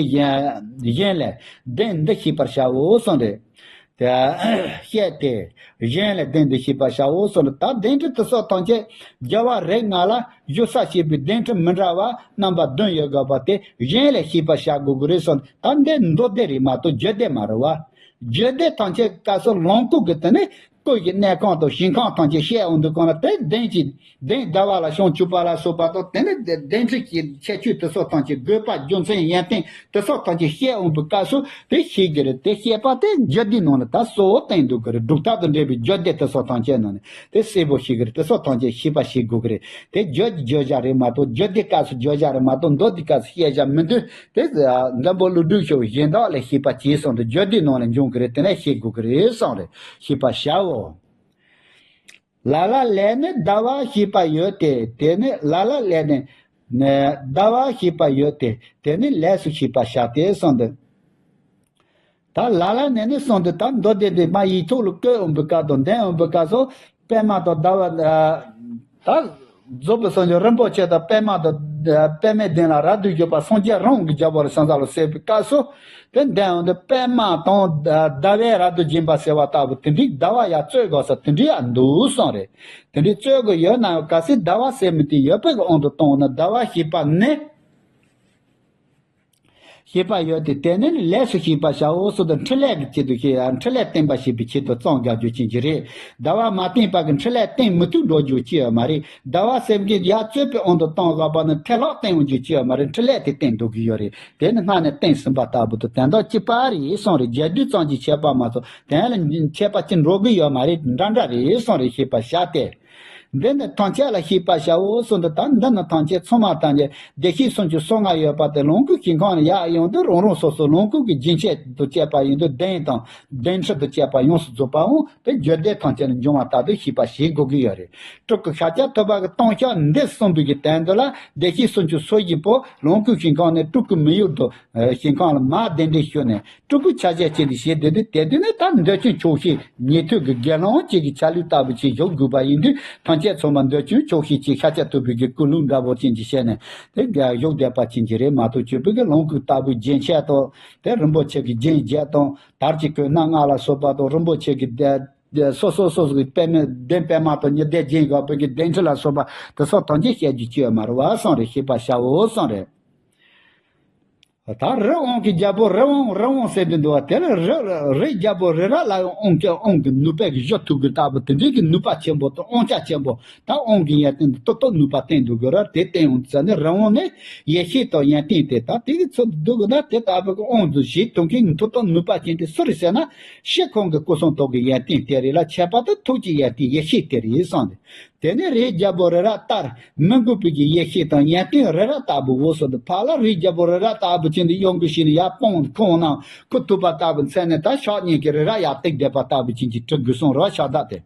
གཞན་ལས་བདེན་འདི་ཤེས་པར་བྱའོ་གསུངས་རེད། དེ་བཤད་དེ་གཞན་ལས་བདེན་འདི་ཤེས་པར་བྱའོ་གསུངས་རེད། ད་བདེན་འཕྲི་དེ་སོགས་ཐམས་ཅད་རྒྱལ་བ་རིགས་ལྔ་ལ་བཞུགས་ས་ཞེས་པའི་བདེན་འཕྲི་མི་འདྲ་བ་རྣམ་པ་བདུན་ཡོད་དགོས་པ་དེ་གཞན་ལས་ཤེས་པར་བྱ་དགོས་ཀྱི་རེད་གསུངས། ད་འདི་མདོ་སྡེ་རེད་མ་གཏོགས་རྒྱུད་སྡེ་མ་རེད་བ། རྒྱུད་སྡེ་ཐམས་ཅད་སྐབས་སུ་ལོངས་སྐུ་གི་དེ་ནི་སྐུ་ཡི་གནས་ཁང་དང་ཞིང་ཁམས་ཐམས་ཅད་བཤད་འོང་དུས་གང་ལ་དེ་བདེན་གྱི་བདེན་ཟླ་བ་ལ་ཞིང་བཅུ་པ་ལ་སོགས་པ་དང་དེ་ནི་བདེན་འཕྲི་གི་ཁྱད་ཆོས་དེ་སོགས་ཐམས་ཅད་དགོས་པ་རྒྱུ་མཚན་ཡོན་ཏན་དེ་སོགས་ཐམས་ཅད་བཤད་འོང་པའི་སྐབས་སུ་དེ་ཤེས་ཀྱི་རེད། དེ་བཤད་པ་དེ་རྒྱུད་སྡེའི་ནང་ལ་ད་གཙོ་བོ་བསྟན་འདུག་གི་རེད། སྒྲུབ་ཐབས་དང་འབྲེལ་བའི་རྒྱུད་སྡེ་དེ་སོགས་ཐམས་ཅད་ནང་ནས་དེ་གསལ་པོ་ཤེས་ཀྱི་རེད། དེ་སོགས་ཐམས་ཅད་ཤེས་པ་ཤེས་དགོས་ཀྱི་རེད། དེ་རྒྱུད་ཀྱི་བརྗོད་བྱ་རེད་མ་གཏོགས་རྒྱུད་སྡེ་སྐབས་སུ་བརྗོད་བྱ་རེད་མ་གཏོགས་མདོ་སྡེ་སྐབས་སུ་བཤད་བྱ་མི་འདུག་དེ་མགོན་པོ་ཀླུ་སྒྲུབ་ཞུ་བའི་གཞན་དག་ལས་ཤེས་པ་གྱིས་གསུངས་ཏེ་རྒྱུད་སྡེའི་ནང་ལ་འབྱུང་གི་རེད། དེ་ནས་ཤེས་དགོས་ཀྱི་རེད་གསུངས་རེད། ཤེས་པར་བྱའོ། ལ་ལ་ལས་ནི་ཟླ་བ་ཤེས་པ་ཡོད་དེ། དེ་ནི་ལ་ལ་ལས་ནི་ཟླ་བ་ཤེས་པ་ཡོད་དེ། དེ་ནི་ལས་སུ་ཤེས་པར་བྱ་སྟེ་གསུངས་ཏེ། ད་ལ་ལ་ནས་ནི་གསུངས་ཏེ། ད་མདོ་སྡེ་འདི་མ་ཡིག་ཐོག་ལ་བཀོད་འོང་པའི་སྐབས་དང་འདོན་འོང་པའི་སྐབས་སུ་པདྨ་དང་ཟླ་བ་ད་རྫོགས་པའི་སངས་རྒྱས་རིན་པོ་ཆེ་དང་པདྨ་དང་པདྨའི་གདན་ལ་རབ་ཏུ་བཞུགས་པ་སངས་རྒྱས་རང་གི་རྒྱལ་པོ་ལ་བྱང་ས་ལ་གསལ་བའི་སྐབས་སུ་དེ་འདོན་འོང་དུས་པདྨ་དང་ཟླ་བས་རབ་ཏུ་བརྒྱན་པ་ཟེར་བ་ལྟ་བུ་དེ་འདྲའི་ཟླ་བ་ཡང་རྩོད་དགོས་ས་དེ་འདྲའི་ཡང་འདུག་གསུངས་རེད། དེ་འདྲའི་རྩོད་དགོས་ཡོད་ན་གལ་སྲིད་ཟླ་བ་ཟེར་མི་དེ་ཡོད་པའི་དབང་དུ་བཏང་ན་ཟླ་བ་ཞེས་པ་ནི། ཤེས་པ་ཡོད་དེ། དེ་ནི་ལས་སུ་ཤེས་པར་བྱའོ་གསུངས་ཏེ། འཕྲིན་ལས་ཀྱི་ཆེད་དུ་ཤེས་ཡ། འཕྲིན་ལས་བསྟན་པ་ཞེས་པའི་ཆེད་དུ་བརྩམས་དགོས་རྒྱུ་ཅན་གྱི་རེད། ཟླ་བ་མ་བསྟན་པ་གི་འཕྲིན་ལས་བསྟན་མི་ཐུབ་འགྲོ་རྒྱུ་ཅི་ཡོད་མ་རེད། ཟླ་བ་ཟེར་མཁན་ཡ་རྩོད་པའི་དབང་དུ་བཏང་དགོས་པ་ནི་ཐལ་ལག་བསྟན་འོང་རྒྱུ་ཅི་ཡོད་མ་རེད། འཕྲིན་ལས་དེ་བསྟན་འདུག་གི་ཡོད་རེད། དེ་ནི་སྔ་ནས་བསྟན་ཟིན་པ་ལྟ་བུ་དང་དོན་དག་གཅིག་པ་རེད་གསུངས་རེད། རྒྱས་བསྡུས་ཙམ་གྱིས་ཁྱད་པར་མ་གཏོགས་དོན་ལ་ཁྱད་པར་ཅི་འགྲོ་གི་ཡོད་མ་རེད། འདྲ་འདྲ་རེད་གསུངས་རེད། ཤེས་པར་བྱ་སྟེ། འདི་ནི་ཐམས་ཅད་ལ་ཤེས་པར་བྱའོ་གསུངས་ཏེ། ད་འདི་ནི་ཐམས་ཅད་ཚང་མ་ཐམས་ཅད་བདེ་གཤེགས་སུམ་ཅུ་སོ་ལྔ་ཡོད་པ་དེ་ལོངས་སྐུའི་ཞིང་ཁམས་ལ་ཡར་ཡོང་དུས་རང་རང་སོ་སོ་ལོངས་སྐུ་གི་རྒྱན་ཆས་དང་བཅས་པ་ཡིན་དུས་གདན་དང་གདན་ཁྲི་དང་བཅས་པ་ཡོངས་སུ་རྫོགས་པའང་དེ་རྒྱུད་སྡེ་ཐམས་ཅད་ལ་འབྱུང་བ་ལྟར་དུ་ཤེས་པ་བྱེད་དགོས་ཀྱི་ཡོད་རེད། སྤྲུལ་སྐུ་ཤཱཀྱ་ཐུབ་པ་གི་སྟོང་ཤར་འདི་གསུངས་པའི་གི་དོན་དུ་ལ་བདེ་གཤེགས་སུམ་ཅུ་སོ་བཞི་པོ་ལོངས་སྐུའི་ཞིང་ཁམས་ནས་སྤྲུལ་སྐུ་མི་ཡུལ་དུ་ཞིང་ཁམས་ལ་མར་གདན་འདྲེན་ཞུས་ནས། སྤྲུལ་སྐུ་ཆ་བྱད་ཅན་དུ་བྱས་ཏེ། དེ་དུས་ནི་ད་འདོད་ཆུང་ཆོག་ཤེས་ཉན་ཐོས་ཀྱི་དགེ་སློང་གཅིག་གི་ཆ་ལུགས་ལྟ་བུ་ཅིག་བཞུགས་དགོས་པ་ཡིན་དུས་ཐམས་ཅད་ཚང་མ་འདོད་ཆུང་ཆོག་ཤེས་ཅིག་ཤཱཀྱ་ཐུབ་པའི་གི་སྐུ་ལུང་འདྲ་པོ་ཅན་གྱི་ཞལ་ནས་དེ་བཞུགས་བསྡད་པ་ཅན་གྱི་རེད་མ་གཏོགས། ཆོས་པའི་གི་ལོངས་སྐུ་ལྟ་བུའི་རྒྱན་ཆས་དང་དེ་རིན་པོ་ཆེ་གི་རྒྱན་བརྒྱད་དང་དར་གྱི་གོས་སྣ་ལྔ་ལ་སོགས་པ་དང་རིན་པོ་ཆེ་གི་སྡེ་སོ་སོ་སོ་སོ་གི་པདྨ་གདན་པདྨ་དང་ཉི་ཟླའི་རྒྱན་དགོས་པའི་གི་གདན་ཁྲི་ལ་སོགས་པ་དེ་སོགས་ཐམས་ཅད་བཤད་རྒྱུ་ཅི་ཡོད་མ་རེད་བ་གསུངས་རེད། ཤེས་པར་བྱའོ་གསུངས་རེད། ད་རི་དབང་གི་རྒྱལ་པོ་རི་དབང་རི་དབང་ཟེར་དུ་འདུག་བ། དེ་ལ་རི་རི་རྒྱལ་པོ་རི་རབ་ལ་ཡང་དབང་གི་དབང་གི་ནུས་པའི་གི་གཞུ་ཐུབ་གི་ལྟ་བུ་དེ་འདྲའི་གི་ནུས་པ་ཆེན་པོ་དང་དབང་ཆ་ཆེན་པོ། ད་དབང་གི་ཡོན་ཏན་ཏོག་ཏོག་ནུས་པ་བསྟན་འདུག་གི་ར། དེ་བསྟན་འོང་ཙ་ནི་རི་དབང་ནི་ཡེ་ཤེས་དང་ཡོན་ཏན་དེ་ད་དེ་གི་ཚུལ་དུ་འདུག་གི་ན། དེ་ལྟ་བུ་གི་དབང་དུ་བྱེད་ཐུབ་མཁན་ཏོག་ཏོག་ནུས་པ་ཅན་དེ་སུ་རེད་ཟེར་ན། སྤྱིར་ཁོང་གི་སྐུ་གསུང་ཐུགས་ཀྱི་ཡོན་ཏན་དེ་རེད་ལ། ཁྱད་པར་དུ་ཐུགས་ཀྱི་ཡོན་ཏན་ཡེ་ཤེས་དེ་རེད་གསུངས་ཏེ། དེ་ནས་རིའི་རྒྱལ་པོ་རི་རབ་ལྟར་མི་འགུགས་པའི་གི་ཡེ་ཤེས་དང་ཡོན་ཏན་རི་རབ་ལྟ་བུ་འོ་ཟེར་དུས། ཕར་ལ་རིའི་རྒྱལ་པོ་རི་རབ་ལྟ་བུ་ཅན་དེ་གཡོ་འགུལ་བྱས་ནས་ཡར་སྤུངས་ཁོང་ནང་ཁུ་ཐུབ་པ་ལྟ་བུ་མཚན་ནས་ད་ཕྱག་གཉིས་ཀྱིས་རི་རབ་ཡར་བཏེགས་བསྡད་པ་ལྟ་བུ་ཅན་གྱི་གྲི་གུ་གསུང་རོ་ཕྱག་བདག་དེ།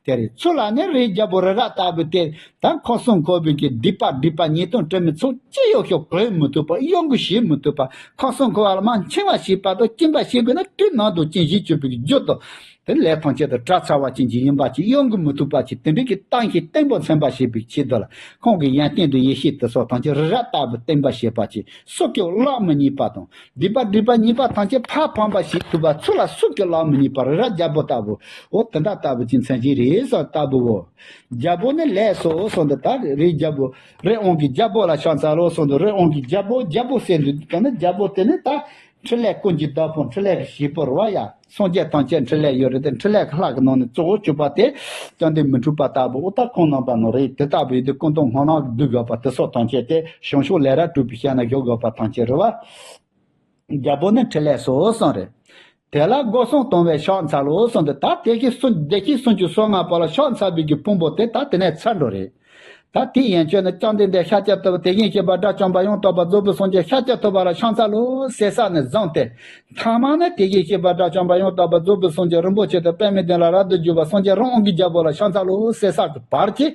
དེ་རེད། ཚུར་ལ་ནི་རིའི་རྒྱལ་པོ་རི་རབ་ལྟ་བུ་དེ་ད་ཁམས་གསུམ་འཁོར་བའི་གི་སྡིག་པ་སྒྲིབ་པ་ཉེས་ལྟུང་དྲི་མ་ཚོགས་ཅི་ཡོད་ཤོག་གོས་མི་ཐུབ་པ། གཡོ་འགུལ་བྱེད་མི་ཐུབ་པ། ཁམས་གསུམ་འཁོར་བ་ལ་མར་འཆིང་བ་བྱེད་པ་དང་སྐྱིན་པ་བྱེད་དགོས་ན་དུས་ནང་དུ་ཅི་ཞིག་གྱུར་པའི་གི་རྒྱུ་དང་། དེ་ལས་ཐམས་ཅད་དུ་བྲལ་ཚར་བ་ཅན་གྱི་ཡིན་པ་ཅིག་གཡོ་འགུལ་མི་ཐུབ་པ་ཅིག་དེ་འདྲའི་གི་གཏམ་ཞིག་བརྟན་པོ་མཚོན་པར་བྱེད་པའི་ཆེད་དུ་ལ། ཁོང་གི་ཡོན་ཏན་དང་ཡེ་ཤེས་དེ་སོགས་ཐམས་ཅད་རི་རབ་ལྟ་བུ་བརྟན་པར་བྱེད་པ་ཅིག་སུ་གིས་བརླག་མི་ཉན་པ་དང་། སྡིག་པ་སྒྲིབ་པ་ཉེས་པ་ཐམས་ཅད་ཕར་ཕམ་པ་ཞིག་ཐུབ་པ། ཚུར་ལ་སུ་གིས་བརླག་མི་ཉན་པ། རི་རབ་རྒྱལ་པོ་ལྟ་བུ། འོ་དེ་འདྲ་ལྟ་བུ་ཅིག་མཚན་ཅིག་རེད་ཟེར་ལྟ་བུའོ། རྒྱལ་པོ་ནི་ལས་སོ་གསུངས་ཏེ། ད་རིའི་རྒྱལ་པོ་རི་དབང་གི་རྒྱལ་པོ་ལ་ཕྱག་འཚལ་ལོ་གསུངས་ཏེ། རི་དབང་གི་རྒྱལ་པོ། རྒྱལ་པོ་ཟེར་དུས་ག་ནི་རྒྱལ་པོ་དེ་ནི་ད་འཕྲིན་ལས་ཀུན་གྱི་བདག་པོ་འཕྲིན་ལས་ཀྱི་བྱེད་པོ་རེད་བ་ཡ། སངས་རྒྱས་ཐམས་ཅད་འཕྲིན་ལས་ཡོད་རེད་དེ། འཕྲིན་ལས་ཀྱི་ལྷ་གི་ནང་ནས་གཙོ་བོ་གྱུར་པ་དེ་བཅོམ་ལྡན་མི་འཁྲུགས་པ་ལྟ་བུ། འོ་ད་ཁོང་རྣམ་པ་ནང་རེད། དེ་ལྟ་བུ་ཡིན་དུས་ཀུན་ཏུ་སྨོན་ལམ་འདུས་དགོས་པ་དེ་སོགས་ཐམས་ཅད་དེ་བྱང་ཕྱོགས་ལས་རབ་སྤྲུལ་པའི་ཞལ་ནས་ཞུ་དགོས་པ་ཐམས་ཅད་རེད་བ། རྒྱལ་པོ་ནི་འཕྲིན་ལས་སོ་གསུངས་རེད། དེ་ལ་སྒོ་གསུམ་དང་བས་ཕྱག་འཚལ་ལོ་གསུངས་ཏེ། ད་བདེ་གཤེགས་སུམ་བདེ་གཤེགས་སུམ་ཅུ་སོ་ལྔ་པ་ལ་ཕྱག་འཚལ་བའི་གི་ཕུང་པོ་དེ་ད་དེ་ནས་ཚར་འགྲོ་རེད། ད་དེ་ཡན་ཆོད་ནི་བཅོམ་ལྡན་འདས་ཤཱཀྱ་ཐུབ་པ་དེ་བཞིན་གཤེགས་པ་དགྲ་བཅོམ་པ་ཡང་དག་པར་རྫོགས་པའི་སངས་རྒྱས་ཤཱཀྱ་ཐུབ་པ་ལ་ཕྱག་འཚལ་ལོ་ཟེར་ས་ནས་བཟུང་སྟེ། མཐའ་མ་ནི་དེ་བཞིན་གཤེགས་པ་དགྲ་བཅོམ་པ་ཡང་དག་པར་རྫོགས་པའི་སངས་རྒྱས་རིན་པོ་ཆེ་དང་པདྨའི་གདན་ལ་རབ་ཏུ་བཞུགས་པ་སངས་རྒྱས་རང་དབང་གི་རྒྱལ་པོ་ལ་ཕྱག་འཚལ་ལོ་ཟེར་ས་གི་བར་གྱི།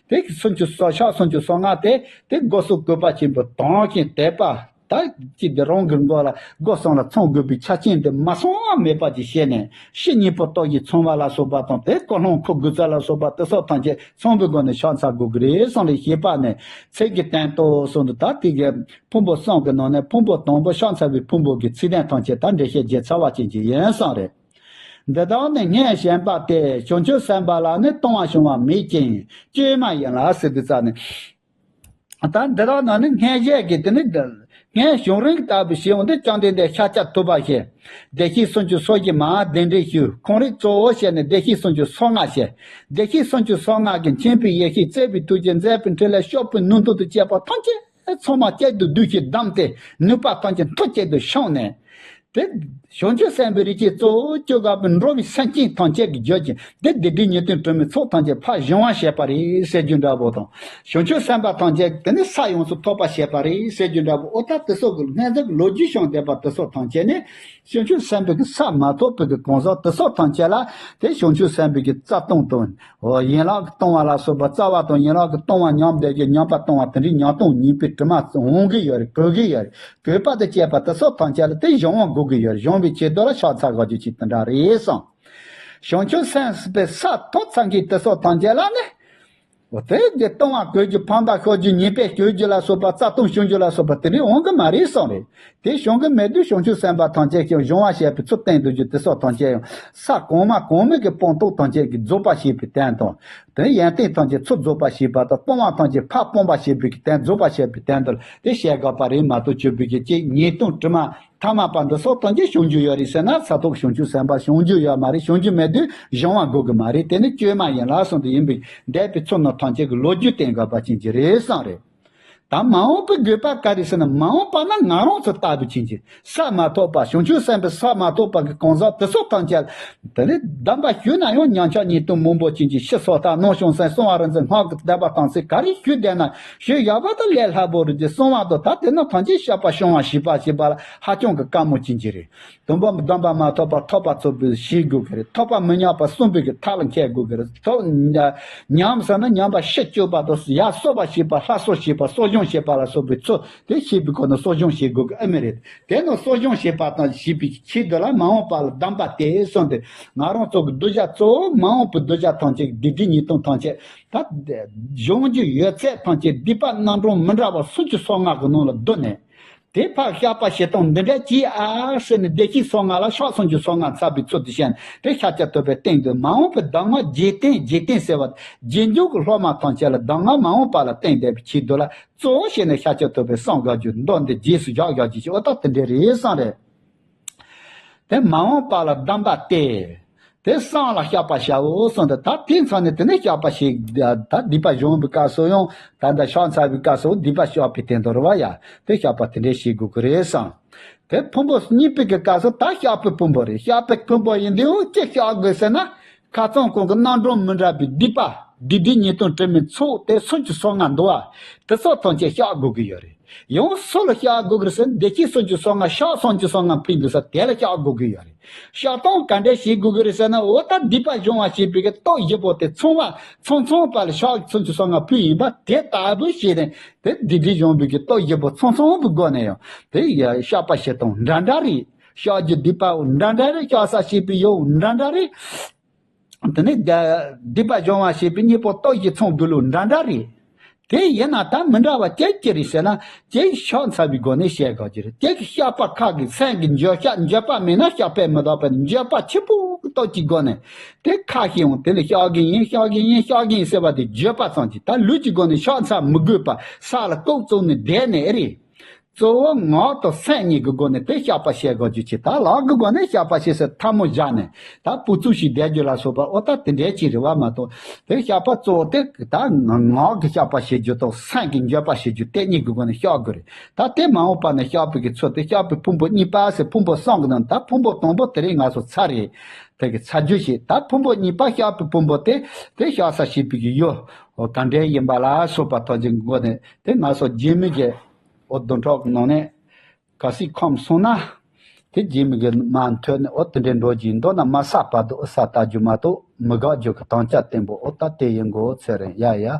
དེ་སུམ་ཅུ་སོ་ཕྱག་སུམ་ཅུ་སོ་ལྔ་དེ། དེ་སྒོ་གསུམ་གུས་པ་ཆེན་པོས་དམ་ཞིང་དད་པ། ད་ཅི་སྟེ་རང་གི་མགོ་ལ་སྒོ་གསུམ་ལ་ཚང་དགོས་པའི་ཆ་རྐྱེན་དེ་མ་ཚང་བ་མེད་པ་ཅིག་བྱས་ནས། ཕྱི་ཉིད་པོ་ལྟོ་ཡིས་ཚང་བ་ལ་སོགས་པ་དང་། དེ་ཀུན་སློང་ཁོ་དགོས་ཚད་ལ་སོགས་པ་དེ་སོགས་ཐམས་ཅད་ཚང་བའི་སྒོ་ནས་ཕྱག་འཚལ་དགོས་ཀྱི་རེད་བསམ་ལས་བཤད་པ་ནས་ཚིག་གི་སྟེང་དུ་གསུངས་འདུག་ད་དེ་གའི་ཕུང་པོ་གསུམ་གྱི་ནང་ནས་ཕུང་པོ་དང་པོ་ཕྱག་འཚལ་བའི་ཕུང་པོ་གི་ཚིག་དོན་ཐམས་ཅད་ད་འགྲེལ་བཤད་བརྒྱབ་ཚར་བ་ཅན་ཅིག་ཡིན་བསམ་རེད། འདི་དག་ནི་སྔོན་བྱོན་པ་སྟེ། བྱང་ཆུབ་སེམས་དཔའ་ལ་ནི་ལྟུང་བ་བྱུང་བ་མེད་ཅིང་བཅོས་མ་ཡིན་ལ་ཟེར་དུས་ཙ་ནས། ད་འདི་དག་ནི་སྔོན་བྱོན་གྱི་དེ་ནི་སྔོན་བྱུང་རིང་ལྟ་བུ་ཞིག་འོང་དུས་བཅོམ་ལྡན་འདས་ཤཱཀྱ་ཐུབ་པ་ཞེས་བདེ་གཤེགས་སུམ་ཅུ་སོ་བཞི་མ་གདན་འདྲེན་ཞུས། ཁོང་རིགས་གཙོ་བོ་བྱས་ནས་བདེ་གཤེགས་སུམ་ཅུ་སོ་ལྔ་བྱས། བདེ་གཤེགས་སུམ་ཅུ་སོ་ལྔ་གི་མཁྱེན་པའི་ཡེ་ཤེས་བརྩེ་བའི་ཐུགས་རྗེ་མཛད་པའི་འཕྲིན་ལས་སྐྱོབ་པའི་ནུས་མཐུ་དང་བཅས་པ་ཐམས་ཅད་ཚང་མ་གཅིག་ཏུ་བསྡུས་ཤིང་བསྡམས་ཏེ་ནུས་པ་ཐམས་ཅད་མཐུ་གཅིག་ཏུ་བྱུང་ནས། དེ་བྱང་ཆུབ་སེམས་དཔའི་རིགས་ཀྱི་གཙོ་བོ་བཅུ་དགའ་བའི་འགྲོ་བའི་སེམས་ཅན་ཐམས་ཅད་ཀྱི་རྒྱུད་ཀྱི་དེ་སྡིག་སྒྲིབ་ཉེས་ལྟུང་དྲི་མའི་ཚོགས་ཐམས་ཅད་ཕར་སྦྱང་བ་བྱས་པ་རེད་ཟེར་རྒྱུ་འདྲ་པོ་དང་། བྱང་ཆུབ་སེམས་དཔའ་ཐམས་ཅད་དེ་ནི་ས་ཡོངས་སུ་ཐོབ་པ་བྱས་པ་རེད་ཟེར་རྒྱུ་འདྲ་པོ། ཨོ་ད་དེ་སོགས་ཀྱི་སྔོན་འཛིན་གྱི་ལོ་རྒྱུས་བྱུང་བསྡད་པ་དེ་སོགས་ཐམས་ཅད་ནི། བྱང་ཆུབ་སེམས་དཔའི་གི་ས་མ་ཐོབ་པའི་གི་གང་ཟག་དེ་སོགས་ཐམས་ཅད་ལ་དེ་བྱང་ཆུབ་སེམས་དཔའི་གི་རྩ་ལྟུང་དང་། འོ་ཡན་ལག་གི་ལྟུང་བ་ལ་སོགས་པ་རྩ་བ་དང་ཡན་ལག་གི་ལྟུང་བ་ཉམས་བསྡད་ཀྱི་ཉམས་པ་ལྟུང་བ་དེ་འདྲའི་ཉམས་ལྟུང་ཉེས་པའི་དྲི་མ་འོང་གི་ཡོད་རེད། གོས་ཀྱི་ཡོད་རེད། གོས་པ་དང་བཅས་པ་དེ་སོགས་ཐམས་ཅད་ལ་དེ་སྦྱང་བ་དགོས་ཀྱི་ཡོད་རེད། སྦྱང་བའི་ཆེད་དུ་ལ་ཕྱག་འཚལ་དགོས་རྒྱུ་ཅིག་དེ་འདྲ་རེད་གསུངས། བྱང་ཆུབ་སེམས་དཔའི་ས་ཐོབ་ཚར་མཁན་དེ་སོགས་ཐམས་ཅད་ལ་ནི། འོ་དེ་དེ་ལྟུང་བ་གོས་རྒྱུ་ཕམ་པ་ཤོར་རྒྱུ་ཉེས་པ་སྐྱོན་རྒྱུ་ལ་སོགས་པ་རྩ་ལྟུང་སྐྱོན་རྒྱུ་ལ་སོགས་པ་དེ་འདྲའི་འོང་གི་མ་རེད་གསུངས་རེད། དེ་བྱུང་གི་མེད་དུས་བྱང་ཆུབ་སེམས་དཔའ་ཐམས་ཅད་ཀྱང་སྦྱོང་བ་བྱས་པའི་ཚུལ་བསྟན་འདུག་རྒྱུ་དེ་སོགས་ཐམས་ཅད་ཡང་ས་གོང་མ་གོང་མའི་གི་སྤངས་རྟོགས་ཐམས་ཅད་ཀྱི་རྫོགས་པ་བྱེད་པའི་དོན་དང་། དེ་ཡོན་ཏན་ཐམས་ཅད་ཚུར་རྫོགས་པ་བྱེད་པ་དང་སྤོང་བ་ཐམས་ཅད་ཕར་སྤོང་བ་བྱེད་པའི་གི་དོན་རྫོགས་པ་བྱེད་པའི་དོན་དུ་དེ་བྱེད་དགོས་པ་རེད་མ་གཏོགས་ཆོས་པའི་གི་ཅིག་ཉེས་ལྟུང་དྲི་མ་ཐ་མལ་པ་འདི་སོགས་ཐམས་ཅད་སྦྱོང་རྒྱུ་ཡོད་རེད་ཟེར་ན་ས་ཐོབ་བྱང་ཆུབ་སེམས་དཔའ་སྦྱོང་རྒྱུ་ཡོད་མ་རེད། སྦྱོང་རྒྱུ་མེད་དུས་སྦྱང་བ་དགོས་གི་མ་རེད། དེ་ནི་བཅོས་མ་ཡིན་ལ་གསུངས་ཏེ་ཡིན་པའི་འདས་པའི་ཚུལ་རྣམས་ཐམས་ཅད་ཀྱི་ལོ་རྒྱུས་བསྟན་དགོས་པ་ཅན་གྱི་རེད་གསུངས་རེད། ད་མ་འོངས་པའི་དགོས་པ་ག་རེ་ཟེར་ན་མ་འོངས་པ་ན་ང་རང་ཚོ་ལྟ་བུ་ཅན་གྱི་ས་མ་ཐོབ་པ་བྱང་ཆུབ་སེམས་དཔའི་ས་མ་ཐོབ་པ་གི་གང་ཟག་དེ་སོགས་ཐམས་ཅད་དེ་ནི་གདམས་པ་ཞུས་ན་ཡང་ཉམས་ཆག་ཉེས་ལྟུང་མང་པོ་ཅན་གྱི་ཕྱི་སོ་ཐར་ནང་བྱང་སེམས་གསང་བ་རིག་འཛིན་སྔགས་ཀྱི་བསྟན་པ་དམ་ཚིག་ག་རེ་ཞུས་བསྡད་ན་ཞུས་ཡག་པ་དང་ལས་སླ་པོ་རེད་དེ་གསང་བ་དང་ད་དེ་ན་ཐམས་ཅད་བཤགས་པ་སྦྱང་བ་བྱེད་པ་བྱེད་པ་ལ་ཧ་ཅང་གི་དཀའ་མོ་ཅན་གྱི་རེད། དང་པོ་གདམས་པ་མ་ཐོབ་པར་ཐོབ་པ་ཚུགས་པའི་ཤེས་དགོས་ཀྱི་རེད། ཐོབ་པ་མི་ཉམས་པར་གསུངས་པའི་གི་ཐབས་ལ་མཁས་དགོས་ཀྱི་རེད། ཐོབ་ཉམས་ཟེར་ན་ཉམས་པ་ཕྱིར་བཅོས་པ་དང་ཡར་གསོ་བ་བྱེད་པ་སླར་གསོ་བྱེད་པ་གསོ་སྦྱོང་བྱེད་པ་ལ་སོགས་པའི་ཚུལ་དེ་ཤེས་པའི་སྒོ་ནས་གསོ་སྦྱོང་བྱེད་དགོས་ཀྱི་ཨ་མི་རེད། དེ་ནི་གསོ་སྦྱོང་བྱེད་པ་དང་བྱེད་པའི་ཆེད་དུ་ལ་མ་འོངས་པ་ལ་གདམས་པ་དེ་གསུངས་ཏེ་ང་རང་ཚོ་གི་གདུལ་བྱ་གཙོ་བོ་མ་འོངས་པའི་གདུལ་བྱ་ཐམས་ཅད་ཀྱི་སྡིག་སྒྲིབ་ཉེས་ལྟུང་ཐམས་ཅད་ད་སྦྱོང་རྒྱུ་ཡོད་ཚད་ཐམས་ཅད་སྡིག་པ་རྣམ་གྲངས་མི་འདྲ་བ་སུམ་ཅུ་སོ་ལྔ་གི་ནང་ལ་བསྡུས་ནས། དེ་ཕར་བཤགས་པ་བྱེད་སྟངས་འདི་འདྲ་གྱིས་ཨ་ཟེར་ནས་བདེ་གཤེགས་སོ་ལྔ་ལ་ཕྱག་སུམ་ཅུ་སོ་ལྔ་འཚལ་བའི་ཚུལ་དུ་བྱས་ནས་དེ་ཤཱཀྱ་ཐུབ་པས་བསྟན་ཏེ་མ་འོངས་པའི་གདམས་ངག་རྗེས་བསྟན་རྗེས་བསྟན་ཟེར་བ་རྗེས་འཇུག་གི་སློབ་མ་ཐམས་ཅད་ལ་གདམས་ངག་མ་འོངས་པ་ལ་བསྟན་བསྡད་པའི་ཆེད་དུ་ལ་གཙོ་བོ་བྱས་ནས་ཤཱཀྱ་ཐུབ་པས་གསུངས་དགོས་རྒྱུ་མདོ་འདི་རྗེས་སུ་བཞག་དགོས་རྒྱུ་ཞིག་འོ་ད་དེ་འདྲ་རེད་བསམ་རེད། དེ་མ་འོངས་པ་ལ་གདམས་པ་སྟེ། དེ་སང་ལ་བཤགས་པ་བྱའོ་གསུངས་ཏེ་ད་དེ་མཚམས་ནས་དེ་ནས་བཤགས་པ་ཞིག་ད་སྡིག་པ་སྦྱོང་བའི་སྐབས་སུ་ཡང་ད་ལྟ་ཕྱག་འཚལ་བའི་སྐབས་སུ་སྡིག་པ་བཤགས་པའི་དོན་དུ་རེད་བ་ཡ། དེ་བཤགས་པ་དེ་འདྲས་བྱེད་དགོས་ཀྱི་རེད་བསམ། དེ་ཕུང་པོ་གཉིས་པའི་གི་སྐབས་སུ་ད་བཤགས་པའི་ཕུང་པོ་རེད། བཤགས་པའི་ཕུང་པོ་ཡིན་དུས་ཅི་བཤགས་དགོས་ཟེར་ན། ཁ་ཚང་གང་གི་རྣམ་གྲངས་མི་འདྲ་བའི་སྡིག་པ། སྡིག་སྒྲིབ་ཉེས་ལྟུང་དྲི་མའི་ཚོགས་དེ་སུམ་ཅུ་སོ་ལྔ་འདུག་བ། དེ་ཚོ་ཐམས་ཅད་བཤགས་དགོས་ཀྱི་ཡོད་རེད། ཡང་སུ་ལ་བཤགས་དགོས་ཀྱི་རེད་ཟེར་ན་བདེ་སྐྱིད་སུམ་ཅུ་སོ་ལྔ་ཕྱག་སུམ་ཅུ་སོ་ལྔ་ཕུལ་འདུག་ས་དེ་ལ་བཤགས་དགོས་ཀྱི་ཡོད་རེད། བཤགས་སྟངས་ག་འདྲས་བྱེད་དགོས་ཀྱི་རེད་ཟེར་ན་འོ་ད་སྡིག་པ་སྦྱོང་བ་བྱེད་པའི་གི་སྟོབས་བཞི་པོ་དེ་ཚང་བ་ཚང་ཚང་པ་ལ་ཕྱག་སུམ་ཅུ་སོ་ལྔ་ཕུལ་ཡིན་པ་དེ་ལྟ་བུ་བྱས་ནས་དེ་སྡིག་སྒྲིབ་སྦྱོང་བའི་གི་སྟོབས་བཞི་པོ་ཚང་ཚང་པའི་སྒོ་ནས་ཡང་དེ་ཡ་བཤགས་པ་བྱེད་སྟངས་འདྲ་འདྲ་རེད། བཤགས་རྒྱུ་སྡིག་པའོ་འདྲ་འདྲ་རེད། བཤགས་ས་བྱེད་པའི་ཡོའོ་འདྲ་འདྲ་རེད། དེ་ནས་སྡིག་པ་སྦྱོང་བ་བྱེད་པའི་གཉེན་པོ་སྟོབས་ཀྱིས་ཚང་དགོས་ལུགས་འདྲ་འདྲ་རེད། དེ་ཡིན་ན་ད་མི་འདྲ་བ་ཅིག་ཅི་རེད་ཟེར་ན་ཅིག་ཕྱག་འཚལ་བའི་སྒོ་ནས་བཤད་དགོས་ཀྱི་རེད། ཅིག་བཤགས་པ་ཁ་གི་སེམས་ཀྱི་འགྱོད་བཤགས་འགྱོད་པ་མེད་ན་བཤགས་པས་མི་འདག་པས་འགྱོད་པ་ཆེན་པོ་གི་སྟོབས་ཀྱི་སྒོ་ནས་དེ་ཁ་ཤས་འོང་དེ་ལ་བཤགས་ཀྱི་ཡིན་བཤགས་ཀྱི་ཡིན་བཤགས་ཀྱི་ཡིན་ཟེར་བ་དེ་འགྱོད་པ་ཙམ་གྱིས་ད་ལུས་ཀྱི་སྒོ་ནས་ཕྱག་འཚལ་མི་དགོས་པ་ས་ལ་ལྐོག་བཙུགས་ནས་བསྡད་ནས་ཨེ་རེད། གཙོ་བོ་ངག་དང་སེམས་གཉིས་ཀྱི་སྒོ་ནས་དེ་བཤགས་པ་བྱེད་དགོས་རྒྱུ་ཅིག་ད་ལག་གི་སྒོ་ནས་བཤགས་པ་བྱེད་ཟེར་ཐལ་མོ་སྦྱར་ནས་ད་པུ་ཙུ་ཞིག་བསྡད་རྒྱུ་ལ་སོགས་པ་ཨོ་ད་དེ་འདྲའི་ཅིག་རེད་བ་མ་གཏོགས། དེ་བཤགས་པ་གཙོ་བོ་དེ་ད་ངག་གི་བཤགས་པ་བྱེད་རྒྱུ་དང་སེམས་ཀྱི་འགྱོད་པ་བྱེད་རྒྱུ་དེ་གཉིས་ཀྱི་སྒོ་ནས་བཤགས་དགོས་རེད། ད་དེ་མ་འོངས་པ་ནས་བཤགས་པའི་གི་ཚུལ་དེ་བཤགས་པའི་ཕུང་པོ་གཉིས་པ་ཟེར་ཕུང་པོ་གསུམ་གྱི་ནང་ད་ཕུང་པོ་དང་པོ་དེ་རིང་ང་ཚོ་ཚར་རེད། དེ་གི་ཚར་རྒྱུ་ཞིག་ད་ཕུང་པོ་གཉིས་པ་བཤགས་པའི་ཕུང་པོ་དེ་དེ་བཤགས་ས་བྱེད་པའི་གི་ཡུལ་ཨོ་ག་འདྲའི་ཡིན་པ་ལ་སོགས་པ་ཐམས་ཅད་ཀྱི་སྒོ་ནས་དེ་ང་ཚོ་རྗེས་མའི་གི་ཨོ་བདུན་ཕྲག་གི་ནང་ནས་གལ་སྲིད་ཁོམ་སོང་ན། དེ་རྗེས་མི་གི་མ་མཐུན་ནས་ཨོ་དེ་འདྲའི་འགྲོ་གི་མདོར་ན་མ་བསགས་བར་དུ་ཨོ་བསགས་ལྟ་རྒྱུ་མ་གཏོགས་མི་དགག་རྒྱུ་གི་དམ་བཅའ་བརྟན་པོ་ཨོ་ད་དེ་ཡིན་དགོས་ཚོད་རེད་ཡ་ཡ།